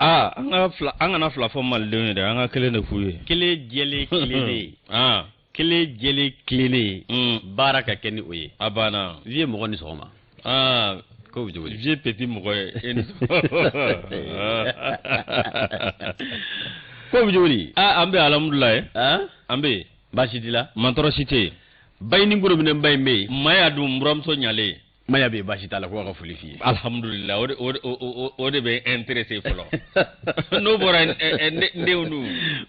Aa, an ka fila, an kana fila fɔ malidenw ye dɛ, an ka kelen de f'u ye. Kelen jɛlen tilennen ye. Ah. Kelen jɛlen tilennen ye. Baara ka kɛ ni o ye. A banna. Vieux mɔgɔ ni sɔgɔma. Aa. Ko bɛ cogo di? Vieux petit mɔgɔ ye. E ni Ko bɛ cogo di? Aa, an bɛ alhamdulilayi. Ah? An bɛ yen. Baasi t'i la? Mantɔrɔ si tɛ yen. Bayini gorobinɛba in bɛ yen. Maya dun n buramuso ɲalen. Maya bɛ yen, baasi t'a la, ko ka foli f'i ye. Alhamdulillah, o de o de o o de bɛ intéressé fɔlɔ. N'o bɔra yen, n denw dun?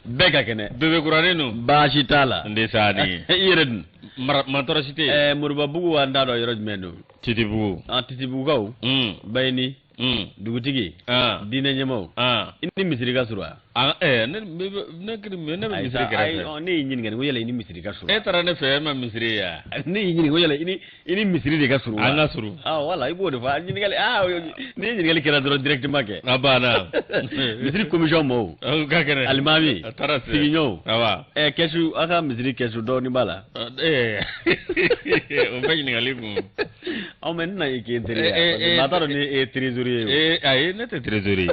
Bɛɛ ka kɛnɛ. Bébé kuranin dun? Baasi t'a la. N de. I yɛrɛ dun? Mantɔrɔ si tɛ yen. Moribabugu wa n t'a dɔn yɔrɔ jumɛn don. Titibugu. Ah, Titibugukaw. Bayini. Dugutigi. Diinɛ ɲɛmaaw. I ni misiri ka surun wa? Ah, ne ne ne bɛ misiri kɛrɛfɛ. Ne y'i ɲininka ko yala i ni misiri ka surun. E taara ne fɛ, e ma misiri ye wa? Ne y'i ɲininka ko yala i ni misiri de ka surun wa? An ka surun. Ah, voilà, i b'o de fɔ. A ɲininkali, ah, ni ɲininkali kɛra dɔrɔn directement kɛ. A banna. Misiri commission mɔgɔw. O ka kɛnɛ. Alimami. A taara se. Sigiɲɔgɔnw. Awa. Kɛsu, aw ka misiri kɛsu dɔɔnin b'a la. O bɛ ɲininkali kun. Aw mɛ n na i k'e teri ye. Maa t'a dɔn ni e ye trésorier ye. Ayi, ne tɛ trésorier ye.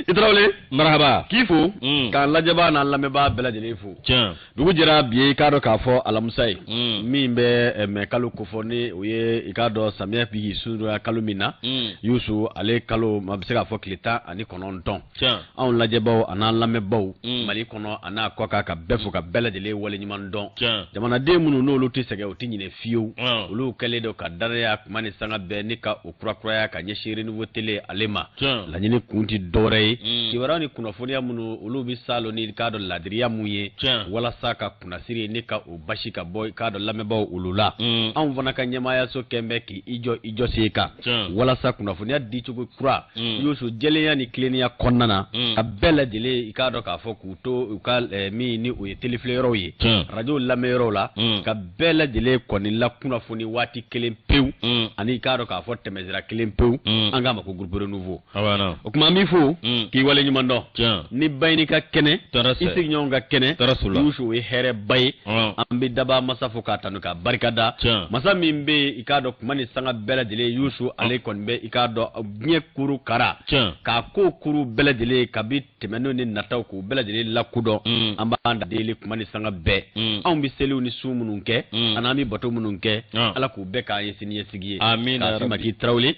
I Tarawele. Marahaba. K'i fo. K'an lajɛbaa n'an lamɛnbaa bɛɛ lajɛlen fo. Tiɲɛ. Dugu jɛra bi ye, i k'a dɔn k'a fɔ alamisa ye. Min bɛ mɛ kalo kofɔ ni o ye, i k'a dɔn samiyɛ bi surunya kalo min na. Yusu, ale kalo ma bɛ se k'a fɔ tile 19. Tiɲɛ. Anw lajɛbaw a n'an lamɛnbaw. Mali kɔnɔ a n'a kɔ kan, ka bɛɛ fo ka bɛɛ lajɛlen waleɲuman dɔn. Tiɲɛ. Jamanaden minnu n'olu tɛ sɛgɛn, u tɛ ɲinɛ fiyewu. Olu kɛlen don ka danaya kuma ni sanga bɛɛ ni ka o kurakuraya ka ɲɛsin Renouveau Télé ale ma. Tiɲɛ. Laɲini kun tɛ dɔwɛrɛ ye. Kibaruya ni kunnafoniya minnu olu bɛ salo ni k'a dɔn ladiriya mun ye. Tiɲɛ. Walasa ka kunnasiri ni ka o basi ka bɔ i k'a dɔn lamɛnbaaw olu la. Anw fana ka ɲɛmaayaso kɛn bɛ k'i jɔ i jɔ sen kan. Tiɲɛ. Walasa kunnafoniya dicogo kura. Yusu, jɛlenya ni tilennenya kɔnɔna na. Ka bɛɛ lajɛlen i k'a dɔn k'a fɔ k'u to u ka min ni o ye télé filɛ yɔrɔw ye. Tiɲɛ. Radio lamɛn yɔrɔw la. Ka bɛɛ lajɛlen kɔni lakunnafoni waati kelen pewu. Ani i k'a dɔn k'a fɔ tɛmɛsira kelen pewu. An k'a ma ko groupe Renouveau. A banna. O tuma an b'i fo. K'i waleɲuman dɔn. Tiɲɛ. Ni Bayini ka kɛnɛ. Tɔɔrɔ sɛ. I sigiɲɔgɔn ka kɛnɛ. Tɔɔrɔ su la. Yusu, o ye hɛrɛba ye. An bɛ daba masa fo k'a tanu k'a barika da. Tiɲɛ. Masa min bɛ yen, i k'a dɔn kuma ni sanga bɛɛ lajɛlen, Yusu, ale kɔni bɛ i k'a dɔn diɲɛ kuru kara. Tiɲɛ. K'a ko kuru bɛɛ lajɛlen kabi tɛmɛnenw ni nataw k'u bɛɛ lajɛlen lakodɔn. An b'an da deli kuma ni sanga bɛɛ. Anw bɛ seliw ni sun minnu kɛ. Ani an bɛ bato minnu kɛ. Ala k'u bɛɛ k'an ye siniɲɛsigi ye. Amiina. K'a f'i ma k'i Tarawele.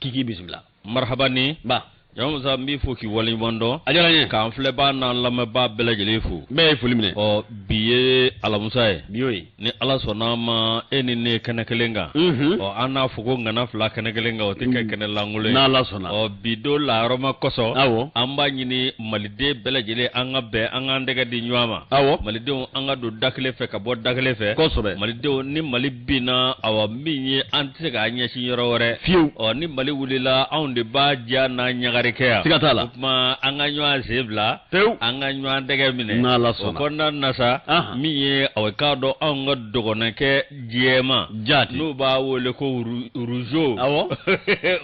K'i k'i bisimila. Marhaba ni. Ba. Jama Musa, n b'i fo k'i waleɲuman dɔn. A diyara n ye. K'an filɛbaa n'an lamɛnbaa bɛɛ lajɛlen fo. N bɛɛ ye foli minɛ. Ɔ, bi ye alamisa ye. Bi y'o ye. Ni Ala sɔnna a ma, e ni ne kɛnɛ kelen kan. Ɔ, an n'a fɔ ko ŋana fila kɛnɛ kelen kan, o tɛ kɛ kɛnɛ lankolon ye. N'Ala sɔnna. Ɔ, bi don lahɔrɔma kosɔn. Awɔ. An b'a ɲini maliden bɛɛ lajɛlen, an ka bɛn, an k'an tɛgɛ di ɲɔgɔn ma. Awɔ. Malidenw, an ka don da kelen fɛ ka bɔ da kelen fɛ. Kosɛbɛ. Malidenw, ni Mali binna, awa min ye, an tɛ se k'an ɲɛsin yɔrɔ wɛrɛ. Fiyewu. Ɔ, ni Mali wulila, anw de b'a diya n'a ɲagari kɛ yan. Siga t'a la. O tuma an ka ɲɔgɔn sen bila. Pewu. An ka ɲɔgɔn tɛgɛ minɛ. N'Ala sɔnna. O kɔnɔna na sa. Min ye, awa k'a dɔn anw ka dɔgɔnɔkɛ jɛman. Jaati. N'u b'a wele ko Rougeau. Awɔ.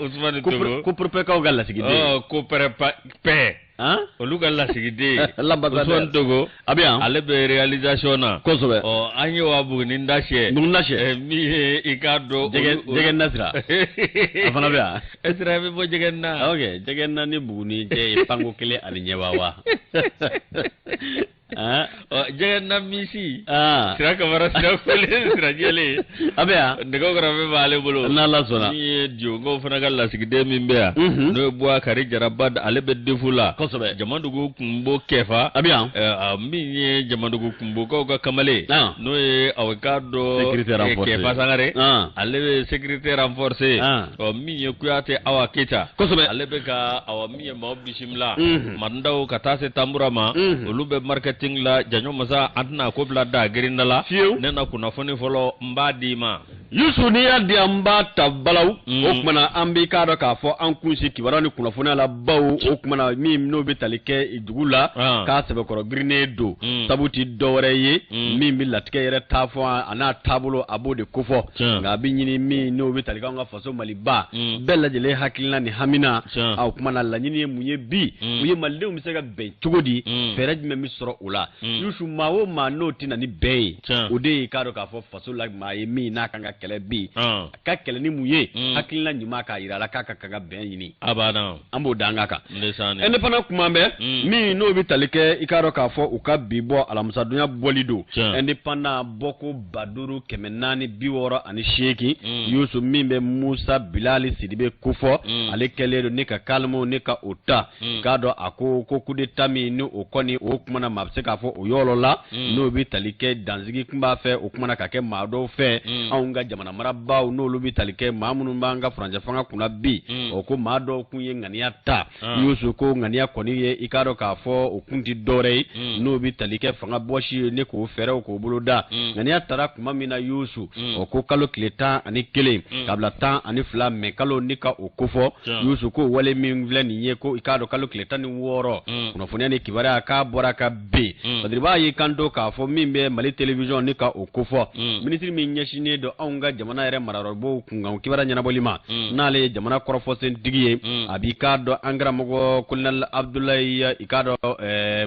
Usumani Togo. Ko propɛkaw ka lasigiden. Ɔ, ko pɛrɛ Han? Olu ka lasigiden. L'ambassadeur. Usumani Togo. A bɛ yan. Ale bɛ réalisation na. Kosɛbɛ. Ɔ, an ye wa Buguni da sɛ. Buguni da sɛ. Min ye i k'a dɔn. Jɛgɛ nasira. A fana bɛ yan. E sira bɛ bɔ jɛgɛ na. Ok, jɛgɛ na ni Buguni cɛ ye panko kelen ani ɲɛwa wa. Han? Ɔ, jɛgɛ na misi. Ah. Sira Kamara, sira kolen, sira jɛlen. A bɛ yan. Nɛgɛw kɛrɛfɛ b'ale bolo. N'Ala sɔnna. Min ye Dionkaw fana ka lasigiden min bɛ yan. N'o ye Bubakari Jaraba, ale bɛ defu la. Kosɛbɛ. Jamadugu kunbo kɛfa. A bɛ yan. Min ye Jamadugu kunbokaw ka kamalen. N'o ye aw k'a dɔn. Sécurité renforcée. Kɛfa Sangare. Ale bɛ sécurité renforcée. Ɔ, min ye Kuyate Awa Keyita. Kosɛbɛ. Ale bɛ ka awa min ye maaw bisimila. Mandaw ka taa se Tambura ma. Olu bɛ marketing la. Jaɲɔ Masa, an tɛna ko bila da girinda la. Fiyewu. Ne na kunnafoni fɔlɔ n b'a d'i ma. Yusu, n'i y'a di an b'a ta balaw. O kumana an b'i k'a dɔn k'a fɔ an kunsi kibaruya ni kunnafoniya la baw, o kumana min n'o bɛ tali kɛ dugu la. K'a sɛbɛkɔrɔ girinnen don. Sabu ti dɔwɛrɛ ye. Min bɛ latigɛ yɛrɛ taa fɔ a n'a taabolo, a b'o de kofɔ. Nka a bɛ ɲini min n'o bɛ tali kɛ an ka faso Maliba. Bɛɛ lajɛlen hakilina ni hamina. O kumana laɲini ye mun ye bi? U ye malidenw bɛ se ka bɛn cogo di? Fɛɛrɛ jumɛn bɛ sɔrɔ o la? Yusu, maa o maa n'o tɛ na ni bɛn ye, o de ye k'a dɔn k'a fɔ faso la maa ye min n'a kan ka kɛlɛ bi a ka kɛlɛ ni mun ye hakilina ɲuman k'a yira a la k'a ka kan ka bɛn ɲini a banna an b'o da an ka kan indépendant kuma bɛ min n'o bɛ tali kɛ i k'a dɔn k'a fɔ u ka bi bɔ alamisadonya bɔli don indépendant bɔko 5468 Yusu min bɛ Musa Bilali Sidibe kofɔ ale kɛlen don ne ka kalimu ne ka o ta k'a dɔn a ko ko coup d'état min ni o kɔni o kumana maa bɛ se k'a fɔ o yɔrɔ la n'o bɛ tali kɛ dansigi tun b'a fɛ o kumana ka kɛ maa dɔw fɛ anw ka jamana marabaaw n'olu bɛ tali kɛ maa minnu b'an ka furancɛ fanga kunna bi o ko maa dɔw kun ye ŋaniya ta Yusu ko ŋaniya kɔni ye i k'a dɔn k'a fɔ o kun tɛ dɔwɛrɛ ye n'o bɛ tali kɛ fanga bɔsi ye ne k'o fɛɛrɛw k'o boloda ŋaniya tara tuma min na Yusu o ko kalo tile 11 ka bila 12 mɛ kalo ni ka o kofɔ Yusu ko wale min filɛ nin ye ko i k'a dɔn kalo tile 16 kunnafoniya ni kibaruya k'a bɔra ka bin Badiri b'a y'i kanto k'a fɔ min bɛ Mali télévision ni ka o kofɔ minisiri min ɲɛsinnen don anw ka jamana yɛrɛ marayɔrɔbow kunkan kibaruya ɲɛnabɔli ma n'ale ye jamana kɔrɔfɔsentigi ye a b'i k'a dɔn an karamɔgɔ colonel Abdoulaye i k'a dɔn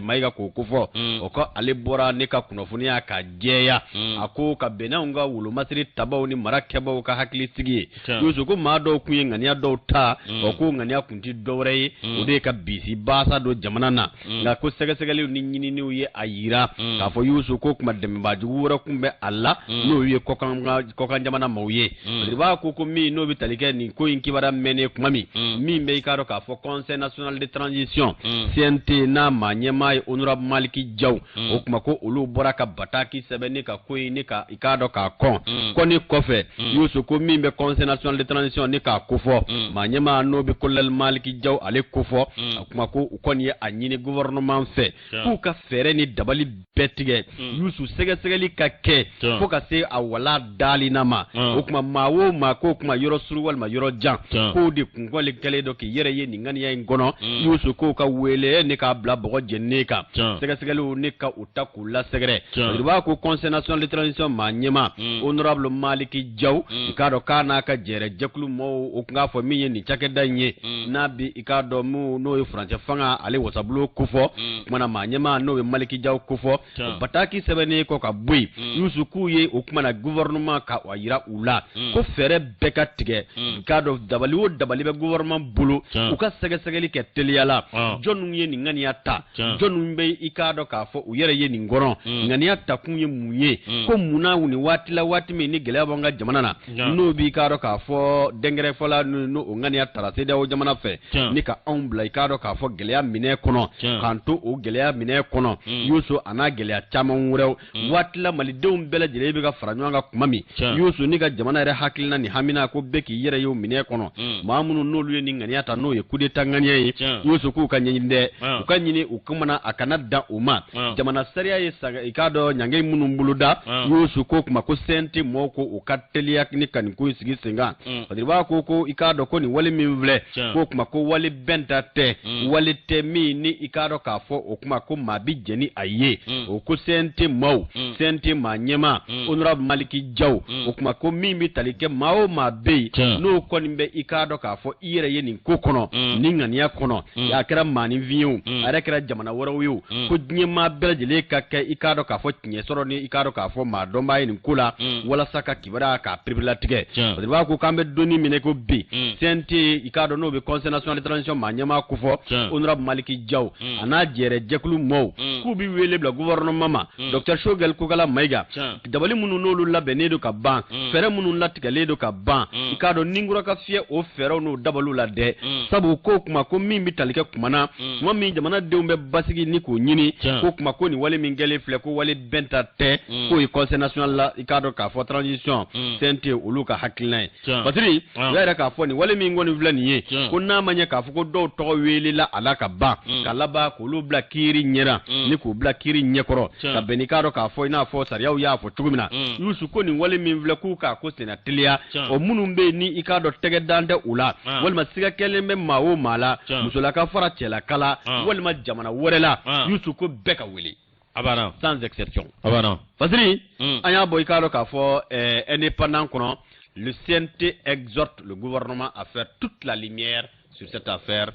Mayiga k'o kofɔ o ko ale bɔra ne ka kunnafoniya ka jɛya a ko ka bɛn n'anw ka wolomasiri tabaw ni mara kɛbaw ka hakilisigi ye Yusu ko maa dɔw kun ye ŋaniya dɔw ta o ko ŋaniya kun tɛ dɔwɛrɛ ye o de ye ka bisi baasa don jamana na nka ko sɛgɛsɛgɛliw ni ɲininiw ye a yira k'a fɔ Yusu ko kuma dɛmɛbaajugu wɛrɛ kun bɛ a la n'o ye kɔkan jamana maaw ye Badiriba ko min n'o bɛ tali kɛ nin ko in kibaruya mɛnnen kuma min min bɛ i k'a dɔn k'a fɔ Conseil national de transition CNT n'a maa ɲɛmaa ye honorable Maliki Jaw o kuma ko olu bɔra ka bataki sɛbɛn ne ka ko in ne ka i k'a dɔn k'a kɔn kɔni kɔfɛ Yusu ko min bɛ Conseil national de transition ne k'a kofɔ maa ɲɛmaa n'o bɛ colonel Maliki Jaw ale kofɔ a kuma ko u kɔni ye a ɲini gouvernement fɛ k'u ka fɛɛrɛ ni dabali bɛɛ tigɛ Yusu sɛgɛsɛgɛli ka kɛ fo ka se a wala dali na ma o kuma maa o maa k'o kuma yɔrɔ surun walima yɔrɔ jan k'o de kunkɔli kɛlen don k'i yɛrɛ ye nin ŋaniya in kɔnɔ Yusu k'o ka wele ne k'a bila bɔgɔ jeninen kan sɛgɛsɛgɛliw ne ka u ta k'u lasɛgɛrɛ Badiriba ko Conseil national de transition maa ɲɛmaa honorable Maliki Jaw i k'a dɔn k'a n'a ka jɛrɛ jɛkulu maaw o tun k'a fɔ min ye nin cakɛda in ye n'a bi i k'a dɔn min n'o ye furancɛ fanga ale wasabulon kofɔ kumana maa ɲɛmaa n'o ye Maliki Jaw kofɔ bataki sɛbɛnnen kɔ ka bɔ yen Yusu k'u ye o kumana gouvernement ka a yira u la ko fɛɛrɛ bɛɛ ka tigɛ i k'a dɔn dabali o dabali bɛ gouvernement bolo u ka sɛgɛsɛgɛli kɛ teliya la jɔnniw ye nin ŋaniya ta jɔnniw bɛ i k'a dɔn k'a fɔ u yɛrɛ ye nin kɔnɔ ŋaniya takun ye mun ye ko munna nin waati la waati min ni gɛlɛya b'an ka jamana na n'o b'i k'a dɔn k'a fɔ dɛnkɛrɛfɛla n'o ŋaniya tara CEDEAO jamana fɛ ni ka anw bila i k'a dɔn k'a fɔ gɛlɛya minɛ kɔnɔ k'an to o gɛlɛya minɛ kɔnɔ Yusu a n'a gɛlɛya caman wɛrɛw waati la malidenw bɛɛ lajɛlen bɛ ka fara ɲɔgɔn kan kuma min Yusu ni ka jamana yɛrɛ hakilina ni hamina ko bɛɛ k'i yɛrɛ ye o minɛ kɔnɔ maa minnu n'olu ye nin ŋaniya ta n'o ye coup d'état ŋaniya ye Yusu k'u ka ɲɛɲini dɛ u ka ɲini u kumana a kana dan o ma jamana sariya ye i k'a dɔn ɲangi minnu boloda Yusu ko kuma ko CNT mɔgɔw ko u ka teliya ni ka nin ko in sigi sen kan Badiriba ko i k'a dɔn ko nin wale min filɛ k'o kuma ko wale bɛnta tɛ wale tɛ min ni i k'a dɔn k'a fɔ o kuma ko maa bi jɛn ni a ye o ko CNT maaw CNT maa ɲɛmaa honorable Maliki Jaw o kuma ko min bɛ tali kɛ maa o maa bɛ yen n'o kɔni bɛ i k'a dɔn k'a fɔ i yɛrɛ ye nin ko kɔnɔ nin ŋaniya kɔnɔ a kɛra maaninfin ye o a yɛrɛ kɛra jamana wɛrɛw ye o ko diɲɛ maa bɛɛ lajɛlen ka kɛ i k'a dɔn k'a fɔ tiɲɛ sɔrɔ ni i k'a dɔn k'a fɔ maa dɔnbaa ye nin ko la walasa ka kibaruya k'a pereperelatigɛ Badiriba ko k'an bɛ donni minɛ ko bi CNT i k'a dɔn n'o bɛ Conseil national de transition maa ɲɛmaa kofɔ honorable Maliki Jaw a n'a jɛrɛ jɛkulu maaw k'u bɛ wele bila gouvernement ma docteur Choguel Kokala Mayiga dabali minnu n'olu labɛnnen don ka ban fɛɛrɛ minnu latigɛlen don ka ban i k'a dɔn ni kura ka fiyɛ o fɛɛrɛw n'o dabaliw la dɛ sabu ko kuma ko min bɛ tali kɛ kuma na kuma min jamanadenw bɛ basigi ni k'o ɲini ko kuma ko nin wale min kɛlen filɛ ko wale bɛnta tɛ k'o ye Conseil national la i k'a dɔn k'a fɔ transition CNT olu ka hakilina ye Patiri u y'a yira k'a fɔ nin wale min kɔni filɛ nin ye ko n'a ma ɲɛ k'a fɔ ko dɔw tɔgɔ welela a la ka ban ka laban k'olu bila kiiri ɲɛna ni k'u bila kiiri ɲɛkɔrɔ ka bɛn n'i k'a dɔn k'a fɔ i n'a fɔ sariyaw y'a fɔ cogo min na Yusu ko nin wale min filɛ k'u k'a ko senna teliya o minnu bɛ yen ni i k'a dɔn tɛgɛ dan tɛ u la walima siga kɛlen bɛ maa o maa la musolaka fara cɛlaka la walima jamana wɛrɛ la Yusu ko bɛɛ ka wele a sans exception a Fasiri an y'a bɔ i k'a dɔn k'a fɔ indépendant kɔnɔ. Le CNT exhorte le gouvernement à faire toute la lumière sur cette affaire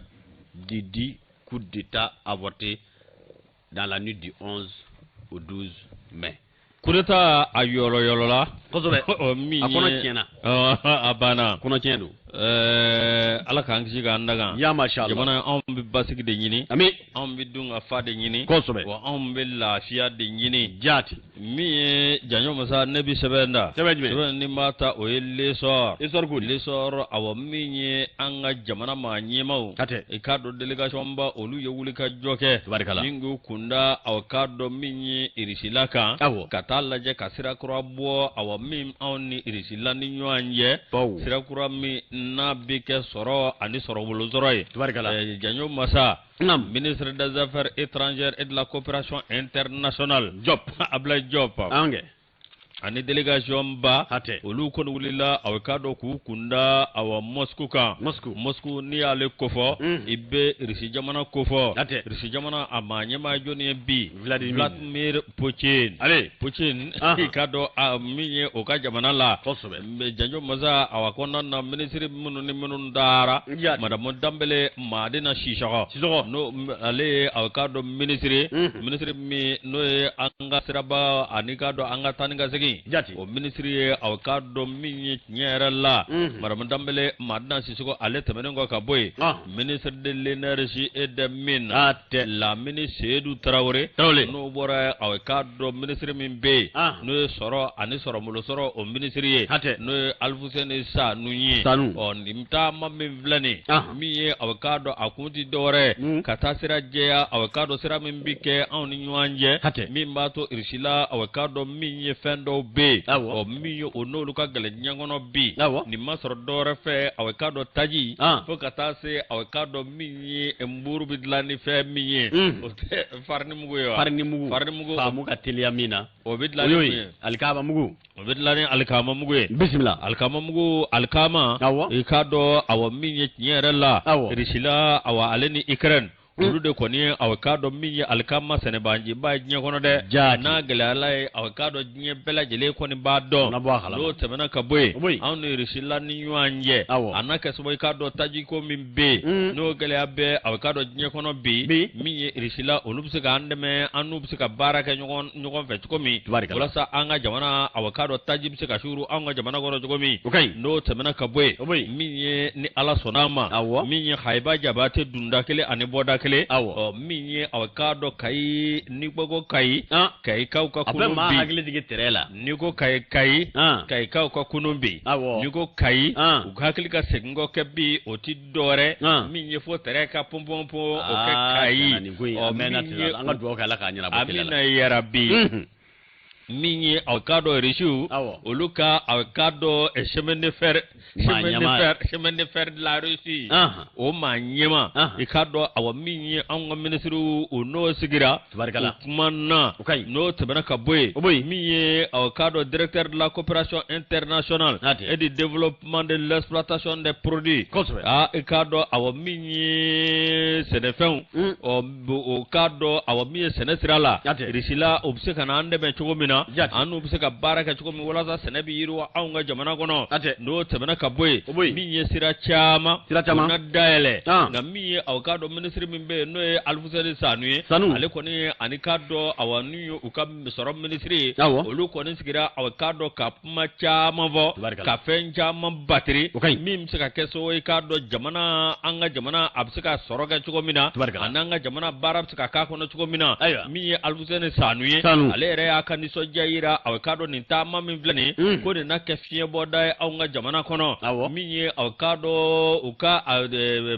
du dit coup d'État avorté dans la nuit du 11 au 12 mai. Coup d'État a yɔlɔyɔlɔla. Kosɛbɛ. Min A kɔnɔ tiɲɛna. A banna. Kɔnɔ tiɲɛ don. Ala k'an kisi k'an daga. Ya masha Allah. Jamana anw bɛ basigi de ɲini. Ami. Anw bɛ dun ka fa de ɲini. Kosɛbɛ. Wa anw bɛ lafiya de ɲini. Jaati. Min ye Janjo Masa ne bɛ sɛbɛn da. Sɛbɛn jumɛn? Sɛbɛn ni n b'a ta o ye L'Essor. Essor ko di? L'Essor awɔ min ye an ka jamana maa ɲɛmaaw. Hatɛ. I k'a dɔn délégation ba olu ye wuli ka jɔ kɛ. Tabarikala. Min k'u kunda aw k'a dɔn min ye Irisila kan. Awɔ. Ka taa lajɛ ka sira kura bɔ awɔ min anw ni Irisila ni ɲɔgɔn cɛ. Bawo. Sira kura min n'a bɛ kɛ sɔrɔ ani sɔrɔbolosɔrɔ ye. Tabarikala. Janjo Masa. Naam. Ministre des Affaires étrangères et de la coopération internationale. Diop. Ablaye Diop. An kɛ. Ani délégation ba. Hatɛ. Olu kɔni wulila aw k'a dɔn k'u kunda awa Moscou kan. Moscou. Moscou n'i y'ale kofɔ. I bɛ Russie jamana kofɔ. Hatɛ. Russie jamana a maa ɲɛmaa jɔnni ye bi. Vladimir. Vladimir Poutine. Ale. Poutine. I k'a dɔn a min ye o ka jamana la. Kosɛbɛ. Janjo Masa awa kɔnɔna na minisiri minnu ni minnu taara. Jaati. Madame Danbele Madina Sisɔkɔ. Sisɔkɔ. N'o ale ye aw k'a dɔn minisiri. Minisiri min n'o ye an ka siraba ani k'a dɔn an ka taa ni ka segin. Jaati. O minisiri ye aw k'a dɔn min ye tiɲɛ yɛrɛ la. Madame Danbele Madina Sisɔkɔ ale tɛmɛnen kɔ ka bɔ yen. Ministre de l'énergie et des mines. Hatɛ. Lamini Seydou Tarawele. Tarawele. N'o bɔra aw k'a dɔn minisiri min bɛ yen. N'o ye sɔrɔ ani sɔrɔbolosɔrɔ o minisiri ye. Hatɛ. N'o ye Alifuseni Sanu ye. Sanu. Ɔ nin taama min filɛ nin ye. Min ye aw k'a dɔn a kun ti dɔwɛrɛ ye. Ka taa sira jɛya aw k'a dɔn sira min bɛ kɛ anw ni ɲɔgɔn cɛ. Hatɛ. Min b'a to Irisila aw k'a dɔn min ye fɛn dɔw bɛ yen. Awɔ. Ɔ min ye o n'olu ka gɛlɛn diɲɛ kɔnɔ bi. Awɔ. Nin ma sɔrɔ dɔwɛrɛ fɛ aw k'a dɔn taji. Fo ka taa se aw k'a dɔn min ye nburu bɛ dilan ni fɛn min ye. O tɛ farini mugu ye wa? Farini mugu. Farini mugu. Faamu ka teliya min na. O bɛ dilan ni mun ye? Alikama mugu. O bɛ dilan ni alikama mugu ye. Bisimila. Alikama mugu alikama. Awɔ. I k'a dɔn awɔ min ye tiɲɛ yɛrɛ la. Awɔ. Irisila awɔ ale ni Ukraine. Olu de kɔni ye aw k'a dɔn min ye alikama sɛnɛbanjiba ye diɲɛ kɔnɔ dɛ. Jaati. N'a gɛlɛyala ye aw k'a dɔn diɲɛ bɛɛ lajɛlen kɔni b'a dɔn. Na bɔ a kalama. N'o tɛmɛna ka bɔ yen. O bɔ yen. Anw ni Irisila ni ɲɔgɔn cɛ. Awɔ. A n'a kɛ sababu ye k'a dɔn tajiko min bɛ yen. N'o gɛlɛya bɛ aw k'a dɔn diɲɛ kɔnɔ bi. Bi. Min ye Irisila olu bɛ se k'an dɛmɛ an n'u bɛ se ka baara kɛ ɲɔgɔn fɛ cogo min. Tabarikala. Walasa an ka jamana aw k'a dɔn taji bɛ se ka suuru anw ka jamana kɔnɔ cogo min. O ka ɲi. N'o tɛmɛna ka bɔ yen. O bɔ yen. Min ye ni Ala sɔnna a ma. Awɔ. Min ye Hayiba Jabate dunda kelen ani bɔda kelen. Awɔ. Ɔ min ye aw k'a dɔn Kayi n'i ko ko Kayi. Kayikaw ka A bɛ kunun maa bi. hakili jigin tɛrɛ la. N'i ko Kayi Kayi. Kayikaw ka kunun bi. Awɔ. N'i ko Kayi. U hakili ka segin kɔ kɛ bi o ti dɔwɛrɛ. Min ye fo tɛrɛ ka pɔnpɔnpɔn o kɛ Kayi. Nin ko in a mɛnna ten min ye an ka dugawu kɛ Ala k'a ɲɛnabɔ teliya la. Amina yarabi. Min ye aw k'a dɔn Irisiw. Awɔ. Olu ka aw k'a dɔn chemin de fer. Maa ɲɛmaa. Chemin de fer de la Russie. O maa ɲɛmaa. I k'a dɔn awa min ye anw ka minisiriw o n'o sigira. Tabarikala. O kuma na. O ka ɲi. N'o tɛmɛna ka bɔ yen. O bɔ yen. Min ye aw k'a dɔn directeur de la coopération internationale. Hatɛ. Et du développement de l'exploitation des produits. Kosɛbɛ. Aa i k'a dɔn awa min ye sɛnɛfɛnw. Ɔ o k'a dɔn awa min ye sɛnɛ sira la. Hatɛ. Irisila o bɛ se ka na an dɛmɛ cogo min na. Jaati. An n'u bɛ se ka baara kɛ cogo min walasa sɛnɛ bɛ yiriwa anw ka jamana kɔnɔ. Hatɛ. N'o tɛmɛna ka bɔ yen. O bɔ yen. Min ye sira caman. Sira caman. O na dayɛlɛ. Nka min ye aw k'a dɔn minisiri min bɛ yen n'o ye Alifuseni Sanu ye. Sanu. Ale kɔni ye ani k'a dɔn awa n'u ye u ka sɔrɔ minisiri ye. Awɔ. Olu kɔni sigira aw k'a dɔn ka kuma caman fɔ. Tabarikala. Ka fɛn caman batiri. O ka ɲi. Min bɛ se ka kɛ sababu ye k'a dɔn jamana an ka jamana a bɛ se ka sɔrɔ kɛ cogo min na. Tabarikala. Ani an ka jamana baara bɛ se ka k'a kɔnɔ cogo min na. Ayiwa. Min ye Alifuseni Sanu ye. Sanu. Ale yɛrɛ y'a ka nisɔndiya yira aw k'a dɔn nin taama min filɛ nin ye. Ko nin na kɛ fiɲɛbɔda ye anw ka jamana kɔnɔ. Awɔ. Min ye aw k'a dɔn u ka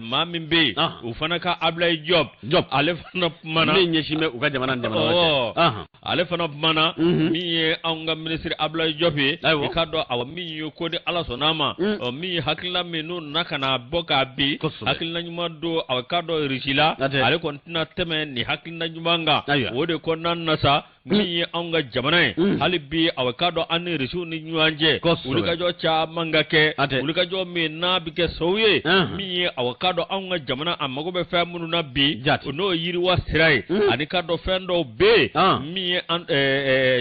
maa min bɛ yen. O fana ka Ablaye Diop. Diop. Ale fana kumana. Min ɲɛsin bɛ u ka jamana ni jamana wɛrɛ cɛ. Ale fana kumana. Min ye anw ka minisiri Ablaye Diop ye. Ayiwa. I k'a dɔn awa min ye ko ni Ala sɔnna a ma. Ɔ min ye hakilina min n'u nana ka na bɔ k'a bin. Kosɛbɛ. Hakilina ɲuman don aw k'a dɔn Irisila. Hatɛ. Ale kɔni tɛna tɛmɛ nin hakilina ɲuman kan. Ayiwa. O de kɔnɔna na sa. Min ye anw ka jamana ye hali bi aw k'a dɔn an ni Irisiw ni ɲɔgɔn cɛ wulikajɔ caman ka kɛ wulikajɔ min n'a bɛ kɛ sababu ye min ye aw k'a dɔn anw ka jamana a mago bɛ fɛn minnu na bi n'o ye yiriwa sira ye ani k'a dɔn fɛn dɔw bɛ yen min ye an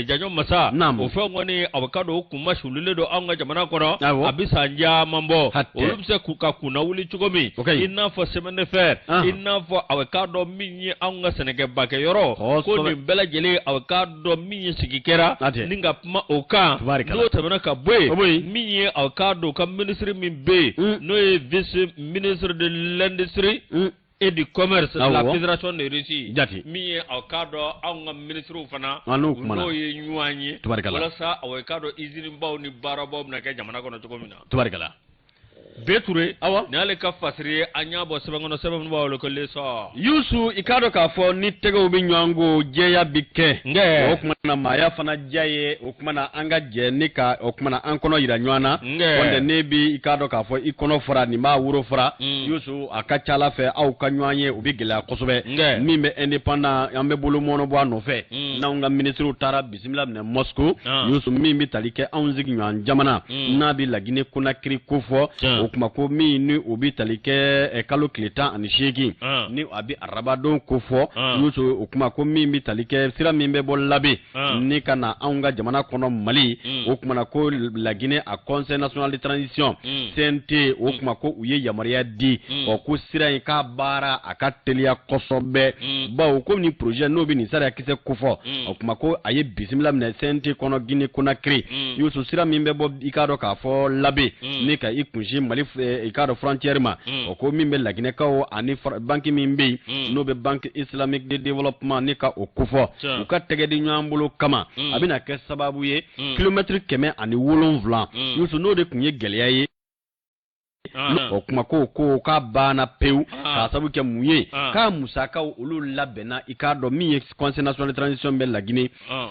Janjo Masa o fɛn kɔni aw k'a dɔn o kunma sulilen don anw ka jamana kɔnɔ a bɛ san caman bɔ olu bɛ se k'u ka kunna wuli cogo min i n'a fɔ chemin de fer i n'a fɔ aw k'a dɔn min ye anw ka sɛnɛkɛbakɛyɔrɔ ko nin bɛɛ lajɛlen aw k'a k'a dɔn min ye sigi kɛra ni ka kuma o kan. N'o tɛmɛna ka bɔ yen, min ye aw k'a dɔn u ka minisiri min bɛ yen, n'o ye vice ministre de l'industrie et du commerce de la fédération de Russie, min ye aw k'a dɔn anw ka minisiriw fana n'o ye ɲɔgɔn ye walasa aw k'a dɔn usine baw ni baarabaw bɛna kɛ jamana kɔnɔ cogo min na. Tubarikala. B Ture, awa, nin y'ale ka fasiri ye, an y'a bɔ sɛbɛn kɔnɔ, sɛbɛn min b'a wele ko L'Essor. Yusu, i k'a dɔn k'a fɔ ni tɛgɛw bɛ ɲɔgɔn ko, jɛya bɛ kɛ. Nkɛ. O tuma na maaya fana diya ye, o tuma na an ka jɛ ni ka o tuma na an kɔnɔ yira ɲɔgɔn na. Nkɛ. Kɔntɛ ne bi i k'a dɔn k'a fɔ i kɔnɔ fara nin b'a woro fara. Yusu, a ka ca Ala fɛ aw ka ɲɔgɔn ye o bɛ gɛlɛya kosɛbɛ. Nkɛ. Min bɛ indépendant an bɛ bolo mɔɔnɔ bɔ a nɔfɛ. N'anw ka minisiriw taara bisimila minɛ Moscou. Yusu, min bɛ tali kɛ anw sigiɲɔgɔn jamana. N'a bɛ Laginɛ Konakiri kofɔ. O kuma ko min ni o bɛ tali kɛ kalo tile 18, ni a bɛ arabadon kofɔ. Yusu, o kuma ko min bɛ tali kɛ sira min bɛ bɔ Labe ni ka na anw ka jamana kɔnɔ Mali, o kuma na ko Laginɛ a Conseil national de transition CNT, o kuma ko u ye yamaruya di, ɔ ko sira in k'a baara a ka teliya kosɛbɛ, bawo ko nin projet n'o bɛ nin sariya kisɛ kofɔ, o kuma ko a ye bisimila minɛ CNT kɔnɔ Guinée Conakry. Yusu, sira min bɛ bɔ i k'a dɔn k'a fɔ Labe ni ka i kunsin Mali i k'a dɔn frontière ma, o ko min bɛ Laginɛkaw ani banque min bɛ yen n'o bɛ Banque islamique de développement ni ka o kofɔ, u ka tɛgɛ di ɲɔgɔn bolo kama, a bɛna kɛ sababu ye kilomɛtiri 107. Yusu, n'o de tun ye gɛlɛya ye, o kuma ko k'a banna pewu, k'a sababu kɛ mun ye, k'a musakaw olu labɛnna, i k'a dɔn min ye Conseil national de transition bɛ Laginɛ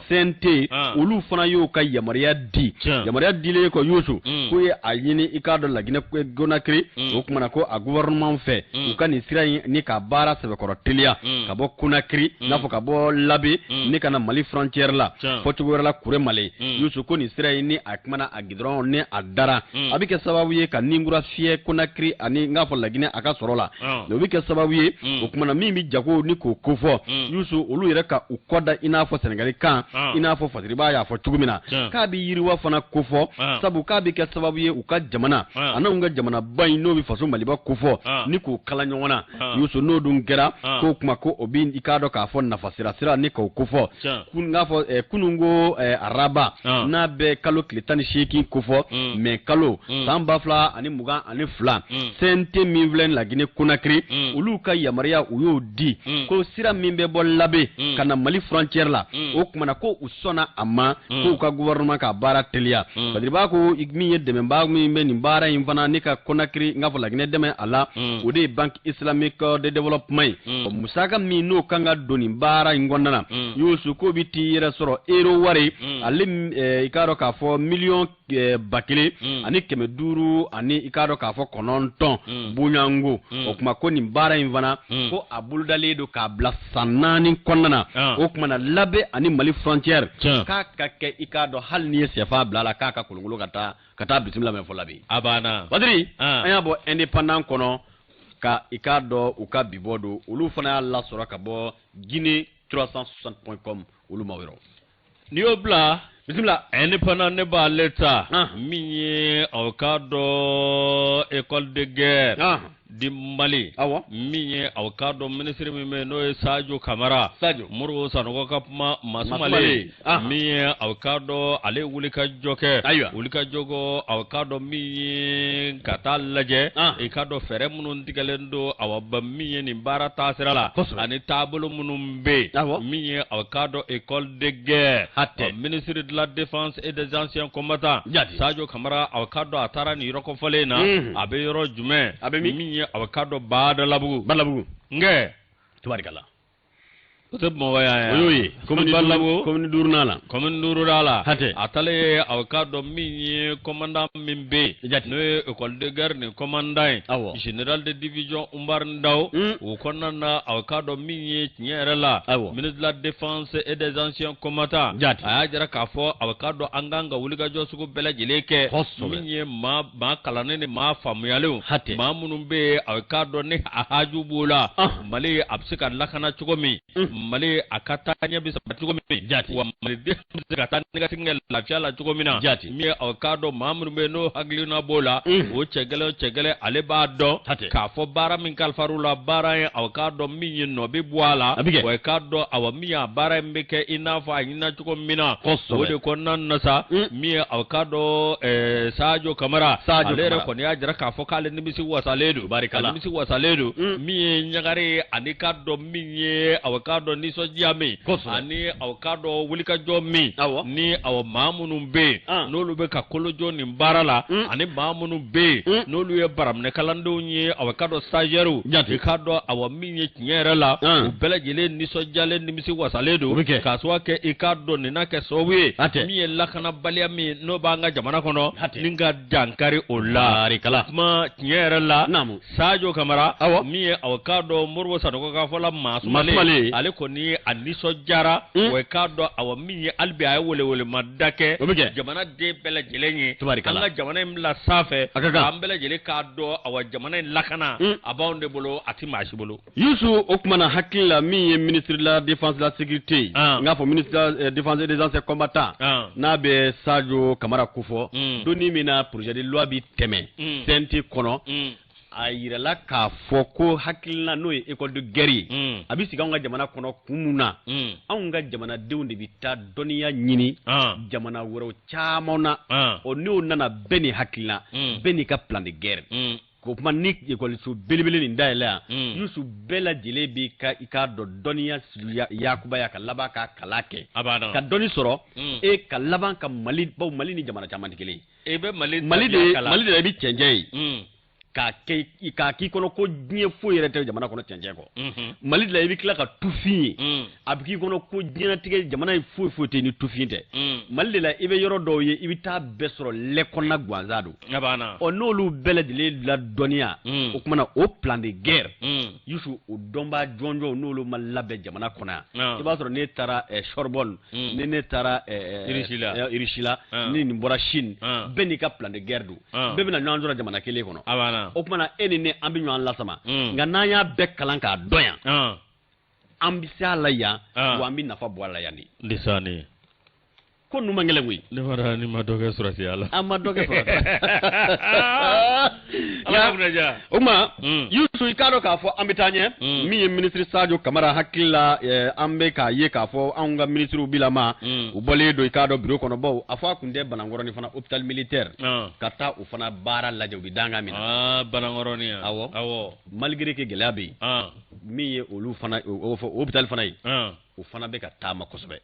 CNT, olu fana y'o ka yamaruya di. Yamaruya dilen kɔ, Yusu, k'o ye a ɲini i k'a dɔn Laginɛ Conakry, o kuma na ko a gouvernement fɛ u ka nin sira in ni ka baara sɛbɛkɔrɔ teliya ka bɔ Conakry, n'a fɔ ka bɔ Labe ni ka na Mali frontière la, fɔ cogo wɛrɛ la Kuremale. Yusu, ko nin sira in ni a kumana a gidɔrɔn ni a dara, a bɛ kɛ sababu ye ka ninkura fiyɛ Conakry ani n k'a fɔ Laginɛ a ka sɔrɔ la. O bɛ kɛ sababu ye, o kuma na min bɛ jago ni k'o kofɔ, Yusu, olu yɛrɛ ka u kɔ da i n'a fɔ Sɛnɛgali kan, i n'a fɔ Fasiriba y'a fɔ cogo min na, k'a bɛ yiriwa fana kofɔ, sabu k'a bɛ kɛ sababu ye u ka jamana a n'anw ka jamanaba in n'o bɛ faso Maliba kofɔ ni k'o kala ɲɔgɔn na. Yusu, n'o dun kɛra, k'o kuma ko o bɛ i k'a dɔn k'a fɔ nafa sira sira ni k'o kofɔ, n k'a fɔ kununko araba n'a bɛ kalo tile 18 kofɔ, mɛ kalo san 2022, CNT min filɛ Laginɛ Conakry, olu ka yamaruya u y'o di ko sira min bɛ bɔ Labe ka na Mali frontière la, o kuma na ko u sɔnna a ma, k'u ka gouvernement ka baara teliya. Badiriba ko min ye dɛmɛbaa min bɛ nin baara in fana ni ka Conakry n k'a fɔ Laginɛ dɛmɛ a la, o de ye Banque islamique de développement ye. Musaka min n'o kan ka don nin baara in kɔnɔna na, Yusu, k'o bɛ t'i yɛrɛ sɔrɔ euro wari ale i k'a dɔn k'a fɔ miliyɔn 1500 ani i k'a dɔn k'a fɔ 9 bonyango. O tuma ko nin baara in fana ko a bolodalen don k'a bila san 4 kɔnɔna na. O tuma na Labe ani Mali frontière k'a ka kɛ i k'a dɔn hali n'i ye sɛfan bila a la k'a ka kolonkolon ka taa bisimila mɛ fɔ Labe. A banna. Badiri, an y'a bɔ Indépendant kɔnɔ ka i k'a dɔn u ka bibɔ don, olu fana y'a lasɔrɔ ka bɔ Guinée 360.com olu ma yɔrɔ. N'i y'o bila, bisimila. Indépendant, ne b'ale ta min ye aw k'a dɔn école de guerre du Mali, min ye aw k'a dɔn minisiri min bɛ yen n'o ye Sadio Kamara, Sadio Modibo Sanogo ka kuma Masumale, min ye aw k'a dɔn ale ye wulikajɔ kɛ. Wulikajɔ ko aw k'a dɔn min ye ka taa lajɛ i k'a dɔn fɛɛrɛ minnu tigɛlen don awa ba min ye nin baara taasira la ani taabolo minnu bɛ yen, min ye aw k'a dɔn école de guerre. Ministre de la défense et des anciens combattants Sadio Kamara, aw k'a dɔn a taara nin yɔrɔ kofɔlen in na, a bɛ yɔrɔ jumɛn? A bɛ min? Min ye aw k'a dɔn Badalabugu. Badalabugu. Nkɛ. Tubarikala. O tɛ Bamakɔ yan. O y'o ye. Badalabugu. Commune duurunan la. Commune duurunan la. A taalen aw k'a dɔn min ye commandant min bɛ yen, n'o ye école de guerre ni commandant ye, général de division Umar Ndaw. O kɔnɔna na, aw k'a dɔn min ye tiɲɛ yɛrɛ la, ministre de la défense et des anciens combattants, a y'a jira k'a fɔ aw k'a dɔn an kan ka wulikajɔ sugu bɛɛ lajɛlen kɛ, min ye maa maa kalannen ni maa faamuyalenw, maa minnu bɛ yen aw k'a dɔn ni a haju b'o la, Mali a bɛ se ka lakana cogo min. Mali a ka taa ɲɛ bɛ sabati cogo min, jaati, wa maliden bɛ se ka taa ni ka segin kɛ lafiya la cogo min na, jaati, min ye aw k'a dɔn maa minnu bɛ yen n'o hakilina b'o la, o cɛ gɛlɛn o cɛ gɛlɛn ale b'a dɔn k'a fɔ baara min kalifar'u la, baara in aw k'a dɔn min ye nɔ bɛ bɔ a la, a bɛ kɛ, wa i k'a dɔn awa min y'a baara in bɛ kɛ i n'a fɔ a ɲinina cogo min na, kosɛbɛ, o de kɔnɔna na sa, min ye aw k'a dɔn Sajo Kamara, Sajo ale yɛrɛ kɔni y'a jira k'a fɔ k'ale nimisi wasalen don, barikala, a nimisi wasalen don, min ye ɲagari ani k'a dɔn min ye aw k'a dɔn nisɔndiya min, kosɛbɛ, ani aw k'a dɔn wulikajɔ min, awɔ, ni aw maa minnu bɛ yen n'olu bɛ ka kolojɔ nin baara la, ani maa minnu bɛ yen n'olu ye baraminɛkalandenw ye, aw k'a dɔn stagiaires, jaati, i k'a dɔn awa min ye tiɲɛ yɛrɛ la, u bɛɛ lajɛlen nisɔndiyalen nimisi wasalen don, o bɛ kɛ, k'a sababu kɛ i k'a dɔn nin na kɛ sababu ye hatɛ, min ye lakanabaliya min n'o b'an ka jamana kɔnɔ, hatɛ, ni ka dankari o la, barikala, kuma tiɲɛ yɛrɛ la, naamu, Sajo Kamara, awɔ, min ye aw k'a dɔn Moribo Sanogo ka fɔ la maa sumalen, ale kɔni a nisɔndiyara, wa i k'a dɔn awa min ye hali bi a ye welewelemada kɛ, o bɛ kɛ, jamanaden bɛɛ lajɛlen ye, tabarikala, an ka jamana in bila sanfɛ, a ka kan, an bɛɛ lajɛlen k'a dɔn awa jamana in lakana a b'anw de bolo, a tɛ maa si bolo. Yusu, o tuma na hakili la min ye ministre de la défense de la sécurité, n k'a fɔ ministre de la défense et des anciens combattants, n'a bɛ Sajo Kamara kofɔ, don min na projet de loi bi tɛmɛ CNT kɔnɔ, a yirala k'a fɔ ko hakilina n'o ye école de guerre ye, a bɛ sigi anw ka jamana kɔnɔ kun mun na, anw ka jamanadenw de bɛ taa dɔnniya ɲini jamana wɛrɛw caman na, ɔ n'o nana bɛɛ ni hakilina, bɛɛ n'i ka plan de guerre. K'o kuma ni ekɔliso belebele nin dayɛlɛ yan, Yusu, bɛɛ lajɛlen b'i ka i k'a dɔn dɔnniya yakubaya ka laban ka kalan kɛ ka dɔnni sɔrɔ e ka laban ka Mali, bawo Mali ni jamana caman tɛ kelen ye. E bɛ Mali Mali de Mali de la i bɛ cɛncɛn ye k'a kɛ k'a k'i kɔnɔ ko diɲɛ foyi yɛrɛ tɛ jamana kɔnɔ cɛncɛn kɔ. Mali de la i bɛ tila ka tufin ye, a bɛ k'i kɔnɔ ko diɲɛlatigɛ jamana in foyi foyi tɛ ni tufin tɛ. Mali de la i bɛ yɔrɔ dɔw ye, i bɛ taa bɛɛ sɔrɔ lɛ kɔnɔna gansan don. Ɔ n'olu bɛɛ lajɛlen la dɔnniya, o tuma na o plan de guerre, Yusu, o dɔnbaa jɔnjɔnw n'olu ma labɛn jamana kɔnɔ yan, i b'a sɔrɔ ne taara Sorbonne, ni ne taara Russie la, ni nin bɔra Chine, bɛɛ n'i ka plan de guerre don, bɛɛ bɛna ɲɔgɔn sɔrɔ jamana kelen kɔnɔ. O tuma na e ni ne an bɛ ɲɔgɔn lasama, nka n'an y'a bɛɛ kalan k'a dɔn yan, an bɛ se a la yan, wa an bɛ nafa bɔ a la yan de. Ko ninnu man gɛlɛn koyi. Ne ma dɔn ni ma dɔ kɛ sɔrɔsiya la. An ma dɔ kɛ sɔrɔsiya la. O tuma Yusu, i k'a dɔn k'a fɔ an bɛ taa ɲɛ. Min ye minisiri Sajo Kamara hakili la, an bɛ k'a ye k'a fɔ anw ka minisiriw bilama, u bɔlen don i k'a dɔn biro kɔnɔ, bawo a fɔ a kun tɛ Banankɔrɔni fana hôpital militaire ka taa o fana baara lajɛ, u bɛ dankan min na. Banankɔrɔni. Awɔ. Awɔ. Malgré que gɛlɛya bɛ yen, min ye olu fana o hôpital fana ye, o fana bɛ ka taama kosɛbɛ.